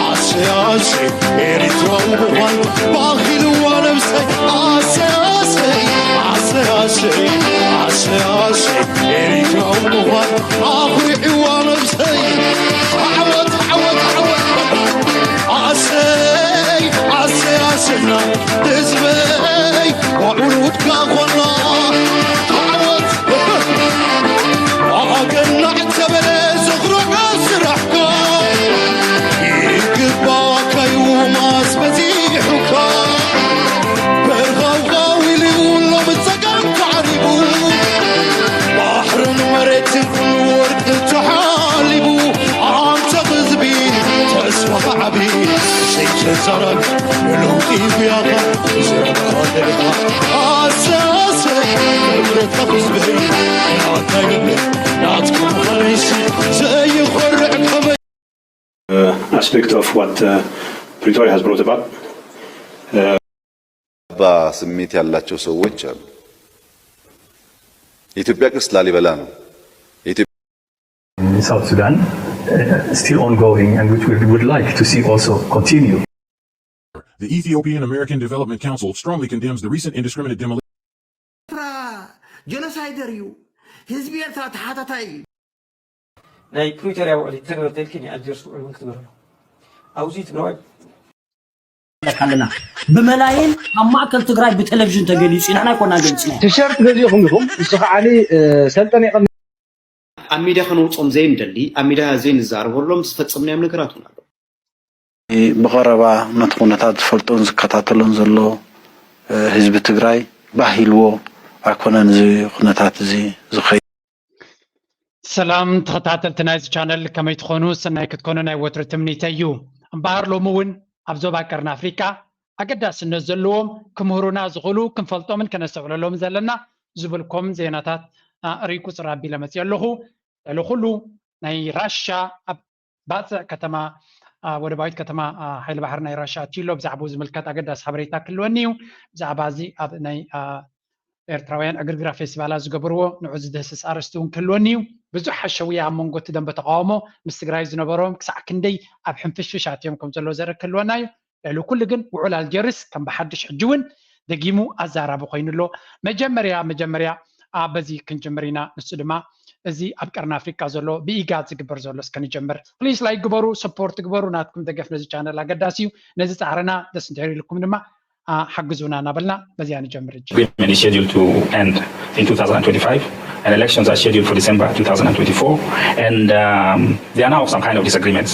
ኣሰይ ኣሰይ ኤሪትራዊ ምዃን ባኺልዋ ነብሰይ። ኣሰይ ኣሰይ ኣሰይ ኣሰይ ኣሰይ ኣሰይ ኤሪትራዊ ምዃን ኣኹሪዕዋ ነብሰይ። ዓወት ዓወት ዓወት። ኣሰይ ኣሰይ ኣሰና ህዝበይ፣ ባዕሉ ውድካ ኾና። ዓወት ኣገናዕ ተበለ ዘኽርዖ ስራሕካ። ይግባካ እዩ ማስ በዚሑካ። በርሃውሃው ኢሉ ሎሚ ጸጋም ተዓሪቡ። ባሕርን መሬትን ኩሉ ወርቂ ተሓሊቡ። ኣንተ ህዝቢ ተስፋኻ ዓቢ ዘይተዛረብ ንለውጢ ጉያኻ ዝረብካ ደርኻ። ኣሰሰ ክብረታ ህዝበይ ናታይ ልበይ ናትኩም ኸመይሲ ዘይኾርዕ ከመይ aspect of what uh, Pretoria has brought about. ባ ስሜት ያላቸው ሰዎች አሉ። የኢትዮጵያ ቅርስ ላሊበላ ነው። South Sudan uh, still ongoing and which we would like to see also continue. The Ethiopian American Development Council strongly condemns the recent indiscriminate demolition. ኤርትራ ጀኖሳይደር እዩ። ህዝቢ ኤርትራ ተሓታታይ እዩ። ናይ ፕሪቶርያ ውዕል ይተግበር ተልኪ ናይ ኣልጀርስ ውዕል እውን ክትግበር ኣለዎ። ኣብዚ ትግራዋይ ኣለና ብመላይን ኣብ ማእከል ትግራይ ብቴሌቪዥን ተገሊፁ ኢና ናይ ኮና ገሊፅና ቲሸርት ገዚእኹም ኢኹም ንሱ ከዓ ሰልጠን የቐም ኣብ ሚድያ ከነውፅኦም ዘይንደሊ ኣብ ሚድያ ዘይንዛረበሎም ዝፈፀምናዮም ነገራት እውን ኣሎ። ብቐረባ ነቲ ኩነታት ዝፈልጦን ዝከታተሎን ዘሎ ህዝቢ ትግራይ ባህ ኢልዎ ኣይኮነን እዚ ኩነታት እዚ ዝኸይድ። ሰላም ተኸታተልቲ ናይዚ ቻነል ከመይ ትኾኑ? ሰናይ ክትኮኑ ናይ ወትሩ ትምኒተይ እዩ። እምበኣር ሎሚ እውን ኣብ ዞባ ቀርኒ ኣፍሪቃ ኣገዳስነት ዘለዎም ክምህሩና ዝኽእሉ ክንፈልጦምን ከነስተውዕለሎምን ዘለና ዝብልኮም ዜናታት ርኢይ ቁፅር ኣቢለ መፅየ ኣለኹ። ልዕሊ ኩሉ ናይ ራሻ ኣብ ባፅዕ ከተማ ወደባዊት ከተማ ሓይሊ ባሕሪ ናይ ራሻ ኣትዩ ኣሎ። ብዛዕባኡ ዝምልከት ኣገዳሲ ሓበሬታ ክህልወኒ እዩ። ብዛዕባ እዚ ኣብ ናይ ኤርትራውያን ዕግርግራ ፌስቲቫላት ዝገበርዎ ንዑ ዝድህስስ ኣርእስቲ እውን ክህልወኒ እዩ። ብዙሕ ሓሸውያ ኣብ መንጎ እቲ ደንበ ተቃውሞ ምስ ትግራይ ዝነበሮም ክሳዕ ክንደይ ኣብ ሕንፍሽፍሽ ኣትዮም ከም ዘለዉ ዘርኢ ክህልወና እዩ። ልዕሊ ኩሉ ግን ውዑል ኣልጀርስ ከም ብሓድሽ ሕጂ እውን ደጊሙ ኣዛራቢ ኮይኑ ኣሎ። መጀመርያ መጀመርያ በዚ ክንጅምር ኢና። ንሱ ድማ እዚ ኣብ ቀርኒ ኣፍሪቃ ዘሎ ብኢጋድ ዝግበር ዘሎ እስከ ንጀምር። ፕሊስ ላይክ ግበሩ፣ ሰፖርት ግበሩ። ናትኩም ደገፍ ነዚ ቻነል ኣገዳሲ እዩ። ነዚ ፃዕርና ደስ እንድሕር ኢልኩም ድማ ሓግዙና እናበልና በዚኣ ንጀምር። ሕጂ agreement is scheduled to end in two thousand twenty-five and elections are scheduled for December two thousand twenty-four and um, there are now some kind of disagreements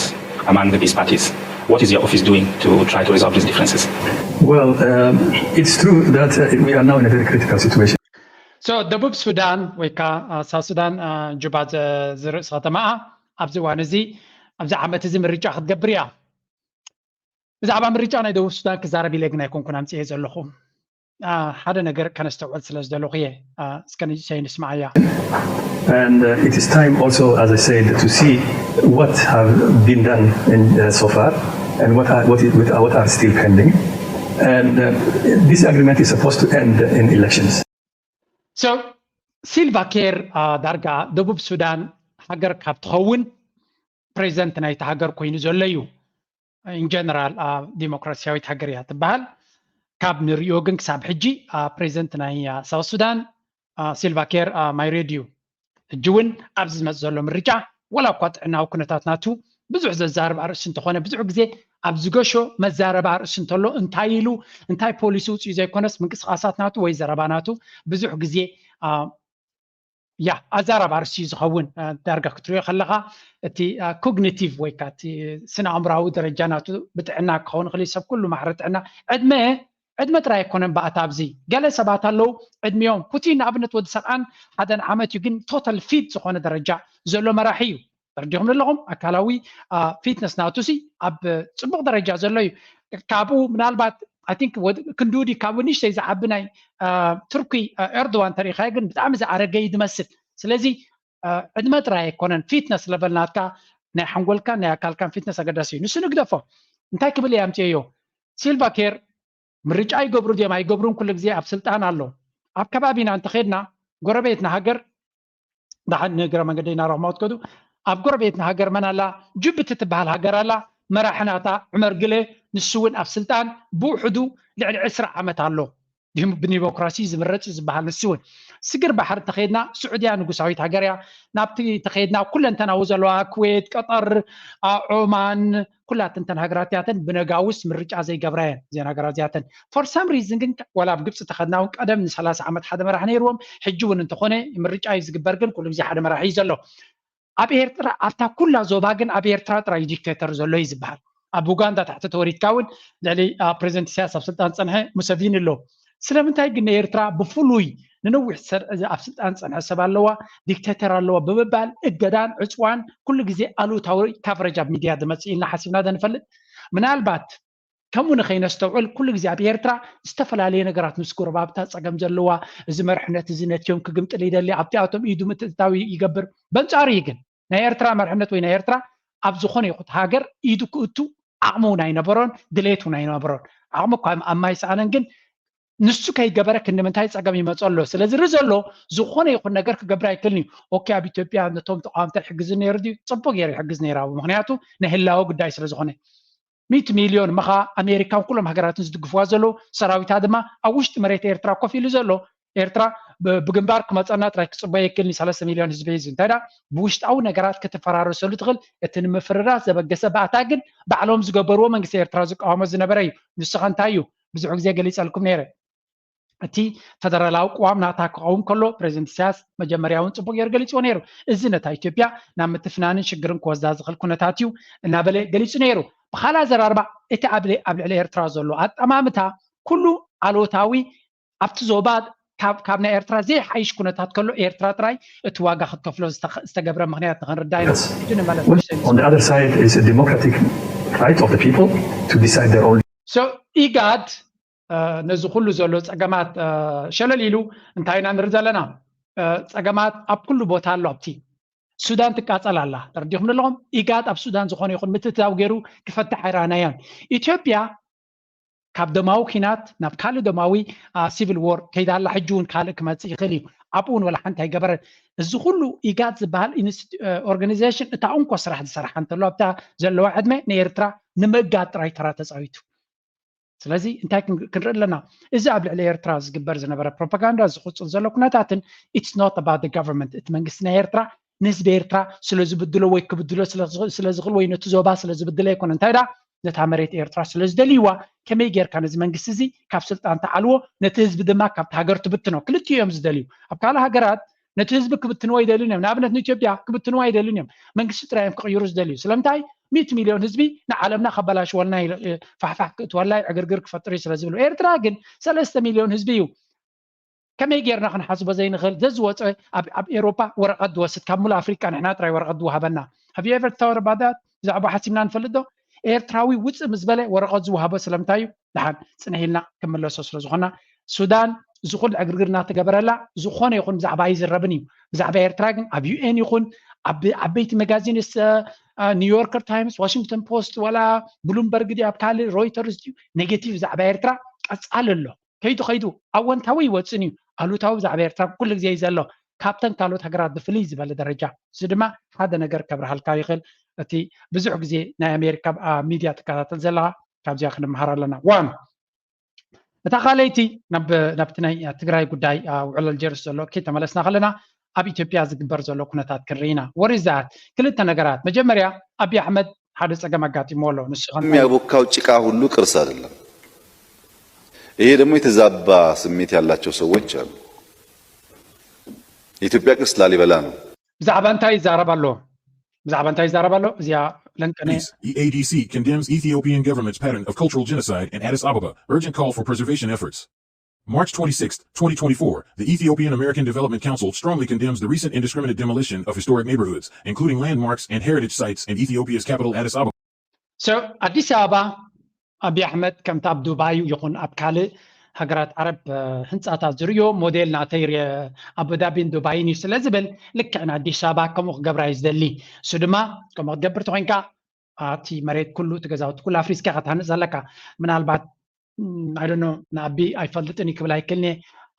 among the peace parties. What is your office doing to try to resolve these differences? Well, um, it's true that uh, we are now in a very critical situation. So ደቡብ ሱዳን ወይ ከዓ ሳውት ሱዳን ጁባ ዝርእስ ከተማኣ ኣብዚ እዋን እዚ ኣብዚ ዓመት እዚ ምርጫ ክትገብር እያ። ብዛዕባ ምርጫ ናይ ደቡብ ሱዳን ክዛረብ ኢለ ግን ኣይኮንኩን ኣምፅኤ ዘለኹ። ሓደ ነገር ከነስተውዕል ስለ ዝደለኹ እየ። እስከ ንእሽተይ ንስማዓያ። And uh, it is time also, as I said, to see what have been done in, uh, so far and what are, what, is, what are still pending. And uh, this agreement is supposed to end in elections. So ሲልቫ ኬር ዳርጋ ደቡብ ሱዳን ሃገር ካብ ትኸውን ፕሬዚደንት ናይቲ ሃገር ኮይኑ ዘሎ እዩ። ኢንጀነራል ዲሞክራሲያዊት ሃገር እያ ትበሃል። ካብ ንሪኦ ግን ክሳብ ሕጂ ፕሬዚደንት ናይ ሳውት ሱዳን ሲልቫ ኬር ማይሬድ እዩ። ሕጂ እውን ኣብዚ ዝመፅ ዘሎ ምርጫ ዋላ እኳ ጥዕናዊ ኩነታት ናቱ ብዙሕ ዘዛርብ ኣርእስቲ እንተኾነ ብዙሕ ግዜ ኣብ ዝገሾ መዛረቢ ኣርእስቲ እንተሎ እንታይ ኢሉ እንታይ ፖሊሲ ውፅኡ ዘይኮነስ ምንቅስቃሳት ናቱ ወይ ዘረባ ናቱ ብዙሕ ግዜ ያ ኣዛራብ ኣርሲ ዝኸውን ዳርጋ ክትሪኦ ከለካ እቲ ኮግኒቲቭ ወይ ከዓ እቲ ስነ ኣእምራዊ ደረጃ ናቱ ብጥዕና ክኸውን ክእል ሰብ ኩሉ ማሕረ ጥዕና ዕድመ ዕድመ ጥራይ ኣይኮነን ብኣታ ኣብዚ ገለ ሰባት ኣለዉ ዕድሚኦም ፑቲን ንኣብነት ወዲ ሰብኣን ሓደን ዓመት እዩ ግን ቶታል ፊት ዝኾነ ደረጃ ዘሎ መራሒ እዩ ተረዲኹም ኣለኹም ኣካላዊ ፊትነስ ናቱ ሲ ኣብ ፅቡቅ ደረጃ ዘሎ እዩ ካብኡ ምናልባት I think ክንድኡ ድዩ ካብኡ ንእሽተይ ዝዓቢ ናይ ቱርኪ ኤርዶዋን ተሪኢኻዮ ግን ብጣዕሚ ዝኣረገ እዩ ዝመስል ስለዚ ዕድመ ጥራይ ኣይኮነን ፊትነስ ለቨል ናትካ ናይ ሓንጎልካን ናይ ኣካልካን ፊትነስ ኣገዳሲ እዩ ንሱ ንግደፎ እንታይ ክብል እየ ኣምፅኤዮ ሲልቫ ኬር ምርጫ ይገብሩ ድዮም ኣይገብሩን ኩሉ ግዜ ኣብ ስልጣን ኣሎ ኣብ ከባቢና እንተኸድና ጎረቤትና ሃገር ደሓን ንእግረ መንገደይ እናረኽማ ትከዱ ኣብ ጎረቤትና ሃገር መን ኣላ ጅቡቲ ትበሃል ሃገር ኣላ መራሒ ናታ ዑመር ግለ፣ ንሱ እውን ኣብ ስልጣን ብውሕዱ ልዕሊ ዕስራ ዓመት ኣሎ። ብዲሞክራሲ ዝምረፅ ዝበሃል ንሱ እውን። ስግር ባሕሪ እንተኸይድና፣ ስዑድያ ንጉሳዊት ሃገር እያ። ናብቲ ተኸይድና ኩለንተናዊ ዘለዋ ኩዌት፣ ቀጠር፣ ኦማን፣ ኩላተን እተን ሃገራት እዚኣተን ብነጋውስ ምርጫ ዘይገብራ እየን። እዘን ሃገራት እዚኣተን for some reason ግን፣ ወላ ኣብ ግብፂ ተኸድና እውን ቀደም ንሰላሳ ዓመት ሓደ መራሕ ነይርዎም። ሕጂ እውን እንተኾነ ምርጫ እዩ ዝግበር፣ ግን ኩሉ ግዜ ሓደ መራሕ እዩ ዘሎ። ኣብ ኤርትራ፣ ኣብታ ኩላ ዞባ ግን ኣብ ኤርትራ ጥራይ ዲክቴተር ዘሎ እዩ ዝበሃል። ኣብ ኡጋንዳ ታሕቲ ተወሪድካ እውን ልዕሊ ፕሬዚደንት ኢሳያስ ኣብ ስልጣን ዝፀንሐ ሙሰቪኒ ኣሎ። ስለምንታይ ግን ንኤርትራ ብፍሉይ ንነዊሕ ኣብ ስልጣን ዝፀንሐ ሰብ ኣለዋ፣ ዲክቴተር ኣለዋ ብምባል እገዳን ዕፅዋን ኩሉ ግዜ ኣሉታዊ ካቨሬጅ ኣብ ሚድያ ዝመፅእ ኢልና ሓሲብና ዶ ንፈልጥ? ምናልባት ከምኡ ንኸይነስተውዕል ኩሉ ግዜ ኣብ ኤርትራ ዝተፈላለየ ነገራት ምስ ጎረባብታ ፀገም ዘለዋ፣ እዚ መርሕነት እዚ ነትዮም ክግምጥል ይደሊ፣ ኣብቲኣቶም ኢዱ ምትእትታው ይገብር። በንጻሩ እዩ ግን ናይ ኤርትራ መርሕነት ወይ ናይ ኤርትራ ኣብ ዝኾነ ይኹት ሃገር ኢዱ ክእቱ ዓቕሚ እውን ኣይነበሮን፣ ድሌት እውን ኣይነበሮን። ዓቕሚ እኳ ኣብ ማይ ሰኣነን፣ ግን ንሱ ከይገበረ ክንዲ ምንታይ ፀገም ይመፁ ኣሎ? ስለዚ ርኢ ዘሎ ዝኾነ ይኹን ነገር ክገብር ኣይክልን እዩ። ኦኬ፣ ኣብ ኢትዮጵያ ነቶም ተቃወምቲ ይሕግዝ ነይሩ ድዩ? ፅቡቅ ገይሩ ይሕግዝ ነይሩ፣ ምክንያቱ ናይ ህላወ ጉዳይ ስለ ዝኾነ። ሚእቲ ሚልዮን ምኻ ኣሜሪካን ኩሎም ሃገራትን ዝድግፍዋ ዘለዉ፣ ሰራዊታ ድማ ኣብ ውሽጢ መሬት ኤርትራ ኮፍ ኢሉ ዘሎ። ኤርትራ ብግንባር ክመፀና ጥራይ ክፅበዮ ይክእል፣ ሰለስተ ሚልዮን ህዝቢ እዩ። እንታይ ደኣ ብውሽጣዊ ነገራት ክትፈራረሰሉ ትኽእል። እቲ ንምፍርራስ ዘበገሰ ባእታ ግን ባዕሎም ዝገበርዎ መንግስቲ ኤርትራ ዝቃወሞ ዝነበረ እዩ። ንስኸ እንታይ እዩ? ብዙሕ ግዜ ገሊፀልኩም ነይረ። እቲ ፈደራላዊ ቅዋም ናታ ክኸውን ከሎ ፕሬዚደንት ኢሳያስ መጀመርያ እውን ፅቡቅ ገይሩ ገሊፅዎ ነይሩ። እዚ ነታ ኢትዮጵያ ናብ ምትፍናንን ሽግርን ክወስዳ ዝኽእል ኩነታት እዩ እናበለ ገሊፁ ነይሩ። ብኻልእ ኣዘራርባ እቲ ኣብ ልዕሊ ኤርትራ ዘሎ ኣጠማምታ ኩሉ ኣሉታዊ ኣብቲ ዞባ ካብ ናይ ኤርትራ ዘይሓይሽ ኩነታት ከሎ ኤርትራ ጥራይ እቲ ዋጋ ክትከፍሎ ዝተገብረ ምክንያት ንክንርዳ ኢና። ንመለስ። ኢጋድ ነዚ ኩሉ ዘሎ ፀገማት ሸለል ኢሉ እንታይ ኢና ንርኢ ዘለና? ፀገማት ኣብ ኩሉ ቦታ ኣሎ። ኣብቲ ሱዳን ትቃፀል ኣላ፣ ተረዲኹም ኣለኹም። ኢጋድ ኣብ ሱዳን ዝኾነ ይኹን ምትእትታው ገይሩ ክፈትሕ ኣይረኣናዮን። ኢትዮጵያ ካብ ደማዊ ኪናት ናብ ካልእ ደማዊ ሲቪል ዎር ከይዳ ኣላ። ሕጂ እውን ካልእ ክመፅእ ይኽእል እዩ። ኣብኡ እውን ወላ ሓንቲ ኣይገበረን። እዚ ኩሉ ኢጋድ ዝበሃል ኦርጋኒዜሽን እታ እንኮ ስራሕ ዝሰርሓ እንተሎ ኣብታ ዘለዋ ዕድመ ንኤርትራ ንምእጋድ ጥራይ ተራ ተፃዊቱ። ስለዚ እንታይ ክንርኢ ኣለና? እዚ ኣብ ልዕሊ ኤርትራ ዝግበር ዝነበረ ፕሮፓጋንዳ፣ ዝቕፅል ዘሎ ኩነታትን it's not about the government፣ እቲ መንግስቲ ናይ ኤርትራ ንህዝቢ ኤርትራ ስለ ዝብድሎ ወይ ክብድሎ ስለ ዝኽእል ወይ ነቲ ዞባ ስለ ዝብድሎ ኣይኮነ። እንታይ ደኣ ነታ መሬት ኤርትራ ስለ ዝደልይዋ ከመይ ጌርካ ነዚ መንግስቲ እዚ ካብ ስልጣን ትዓልዎ፣ ነቲ ህዝቢ ድማ ካብቲ ሃገር ትብትኖ? ክልቲኡ እዮም ዝደልዩ። ኣብ ካልእ ሃገራት ነቲ ህዝቢ ክብትንዎ ኣይደልዩን እዮም። ንኣብነት ንኢትዮጵያ ክብትንዎ ኣይደልዩን እዮም። መንግስቲ ጥራይ እዮም ክቕይሩ ዝደልዩ። ስለምንታይ? ሚእቲ ሚልዮን ህዝቢ ንዓለምና ከበላሽወልና፣ ፋሕፋሕ ክእትወላ፣ ዕግርግር ክፈጥር እዩ ስለ ዝብሉ። ኤርትራ ግን ሰለስተ ሚልዮን ህዝቢ እዩ። ከመይ ጌርና ክንሓስቦ ዘይንኽእል? ዘዝወፀ ኣብ ኤሮፓ ወረቐት ዝወስድ፣ ካብ ሙሉእ ኣፍሪቃ ንሕና ጥራይ ወረቐት ዝወሃበና። Have you ever thought about that? ብዛዕባ ሓሲብና ንፈልጥ ዶ? ኤርትራዊ ውፅእ ምስ በለ ወረቐት ዝወሃቦ ስለምንታይ እዩ? ደሓን ፅንሕ ኢልና ክምለሶ ስለ ዝኾና፣ ሱዳን እዚ ኩሉ ዕግርግር እናተገበረላ ዝኾነ ይኹን ብዛዕባ ኣይዝረብን እዩ። ብዛዕባ ኤርትራ ግን ኣብ ዩኤን ይኹን ኣብ ዓበይቲ መጋዚንስ፣ ኒውዮርከር ታይምስ፣ ዋሽንግተን ፖስት፣ ዋላ ብሉምበርግ ድዩ ኣብ ካልእ ሮይተርስ ድዩ፣ ኔጌቲቭ ብዛዕባ ኤርትራ ቀጻሊ ኣሎ። ከይዱ ከይዱ ኣወንታዊ ይወፅን እዩ፣ ኣሉታዊ ብዛዕባ ኤርትራ ኩሉ ግዜ እዩ ዘሎ። ካብተን ካልኦት ሃገራት ብፍልይ ዝበለ ደረጃ። እዚ ድማ ሓደ ነገር ከብርሃልካ ይኽእል። እቲ ብዙሕ ግዜ ናይ ኣሜሪካ ሚድያ ትከታተል ዘለኻ ካብዚኣ ክንመሃር ኣለና። ዋን እታ ካልኣይቲ ናብቲ ናይ ትግራይ ጉዳይ ውዕል ኣልጀርስ ዘሎ ከይተመለስና ከለና ኣብ ኢትዮጵያ ዝግበር ዘሎ ኩነታት ክንርኢ ኢና። What is that? ክልተ ነገራት። መጀመርያ ኣብይ ኣሕመድ ሓደ ፀገም ኣጋጢሞ ኣሎ። ንሱ የሚያቦካው ጭቃ ሁሉ ቅርስ አይደለም። ይሄ ደግሞ የተዛባ ስሜት ያላቸው ሰዎች አሉ። የኢትዮጵያ ቅርስ ላሊበላ ነው። ብዛዕባ እንታይ ይዛረብ ኣሎ? ብዛዕባ እንታይ ይዛረብ ኣሎ? እዚኣ ለንቀነ። Peace, E A D C condemns Ethiopian government's pattern of cultural genocide in Addis Ababa. Urgent call for preservation efforts. March twenty-sixth, twenty twenty-four, the Ethiopian American Development Council strongly condemns the recent indiscriminate demolition of historic neighborhoods, including landmarks and heritage sites in Ethiopia's capital Addis Ababa. So, ኣዲስ ኣበባ ኣብይ ኣሕመድ ከምቲ ኣብ ዱባይ ይኹን ኣብ ካልእ ሃገራት ዓረብ ህንፃታት ዝርእዮ ሞዴል ናተይ ኣቡዳቢን ዱባይን እዩ ስለ ዝብል ልክዕ ንኣዲስ ኣበባ ከምኡ ክገብራ እዩ ዝደሊ። እሱ ድማ ከምኡ ክትገብር ተኮይንካ ኣብቲ መሬት ኩሉ እቲ ገዛውቲ ኩሉ ኣፍሪስካ ክትሃንፅ ዘለካ። ምናልባት I don't know ንኣቢ ኣይፈልጥን እዩ ክብል ኣይክልኒ።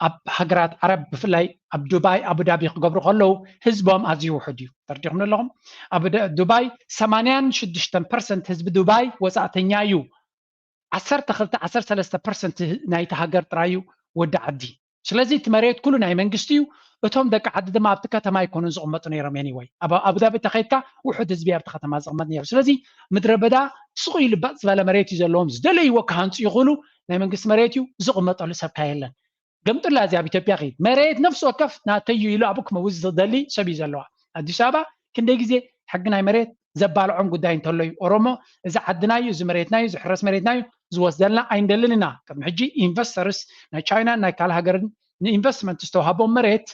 ኣብ ሃገራት ዓረብ ብፍላይ ኣብ ዱባይ ኣቡዳቢ ክገብሩ ከለዉ ህዝቦም ኣዝዩ ውሑድ እዩ። ተረዲኹም ኣለኹም? ኣብ ደ- ዱባይ ሰማንያን ሽዱሽተን ፐርሰንት ህዝቢ ዱባይ ወፃእተኛ እዩ። ዓሰርተ ክልተ ዓሰርተ ሰለስተ ፐርሰንት ናይቲ ሃገር ጥራይ እዩ ወዲ ዓዲ። ስለዚ እቲ መሬት ኩሉ ናይ መንግስቲ እዩ። እቶም ደቂ ዓዲ ድማ ኣብቲ ከተማ ኣይኮኑን ዝቕመጡ ነይሮም። Anyway ኣብ ኣቡዳቢ ተኸይድካ ውሑድ ህዝቢ ኣብቲ ከተማ ዝቕመጥ ነይሩ። ስለዚ ምድረ በዳ ስቕ ኢሉ ባጥ ዝበለ መሬት እዩ ዘለዎም። ዝደለይዎ ክሃንፁ ይኽእሉ። ናይ መንግስቲ መሬት እዩ። ዝቕመጠሉ ሰብ ከ የለን። ገምጥላ እዚ ኣብ ኢትዮጵያ ኸይድ መሬት ነፍሲ ወከፍ ናተዩ ኢሉ ኣብኡ ክመውዝ ዝደሊ ሰብ እዩ ዘለዋ። ኣዲስ ኣበባ ክንደይ ግዜ ሕጊ ናይ መሬት ዘባልዖም ጉዳይ እንተሎ እዩ። ኦሮሞ እዚ ዓድና እዩ፣ እዚ መሬትና እዩ፣ ዝሕረስ መሬትና እዩ ዝወስደልና ኣይንደልን ኢና። ቅድሚ ሕጂ ኢንቨስተርስ ናይ ቻይናን ናይ ካልእ ሃገርን ንኢንቨስትመንት ዝተዋሃቦም መሬት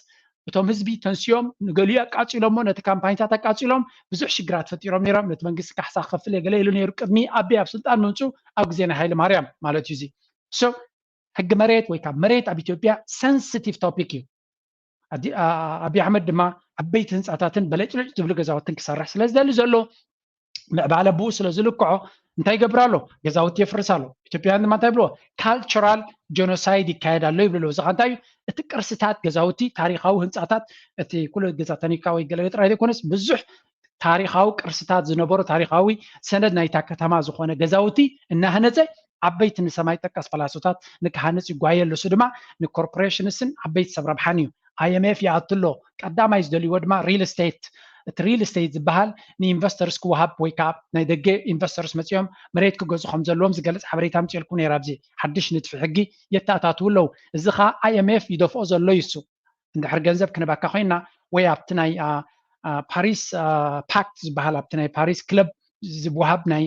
እቶም ህዝቢ ተንስዮም ንገሊኡ ኣቃፂሎሞ፣ ነቲ ካምፓኒታት ኣቃፂሎም ብዙሕ ሽግራት ፈጢሮም ነይሮም። ነቲ መንግስቲ ካሕሳ ክኸፍል እየ ገለ ኢሉ ነይሩ ቅድሚ ኣቢ ኣብ ስልጣን ምምፅኡ ኣብ ግዜ ናይ ሃይለ ማርያም ማለት እዩ። እዚ ሕጊ መሬት ወይ ካብ መሬት ኣብ ኢትዮጵያ ሰንስቲቭ ቶፒክ እዩ። ኣቢ ኣሕመድ ድማ ዓበይቲ ህንፃታትን በለጭለጭ ዝብሉ ገዛውትን ክሰርሕ ስለ ዝደሊ ዘሎ ምዕባለ ብኡ ስለ ዝልክዖ እንታይ ይገብር ኣሎ? ገዛውቲ የፍርስ ኣሎ። ኢትዮጵያውያን ድማ እንታይ ይብልዎ? ካልቸራል ጀኖሳይድ ይካየድ ኣሎ ይብሉ ኣለዉ። እዚ ኸ እንታይ እዩ? እቲ ቅርስታት ገዛውቲ፣ ታሪኻዊ ህንፃታት፣ እቲ ኩሉ ገዛ ተኒካ ወይ ገለ ጥራይ ዘይኮነስ ብዙሕ ታሪኻዊ ቅርስታት ዝነበሩ ታሪኻዊ ሰነድ ናይታ ከተማ ዝኾነ ገዛውቲ እናሃነፀ ዓበይቲ ንሰማይ ጠቀስ ፓላሶታት ንክሃንፅ ይጓየ ኣሎ። እሱ ድማ ንኮርፖሬሽንስን ዓበይቲ ሰብ ረብሓን እዩ። ኣይኤምኤፍ ይኣቱ ኣሎ። ቀዳማይ ዝደልይዎ ድማ ሪል ስቴት፣ እቲ ሪል ስቴት ዝበሃል ንኢንቨስተርስ ክወሃብ ወይ ከዓ ናይ ደገ ኢንቨስተርስ መፂኦም መሬት ክገዙ ከም ዘለዎም ዝገልፅ ሓበሬታ ምፅልኩም ነይራ። ኣብዚ ሓድሽ ንድፊ ሕጊ የተኣታትዉ ኣለዉ። እዚ ከዓ ኣይኤምኤፍ ይደፍኦ ዘሎ ይሱ እንድሕር ገንዘብ ክንበካ ኮይና ወይ ኣብቲ ናይ ፓሪስ ፓክት ዝበሃል ኣብቲ ናይ ፓሪስ ክለብ ዝወሃብ ናይ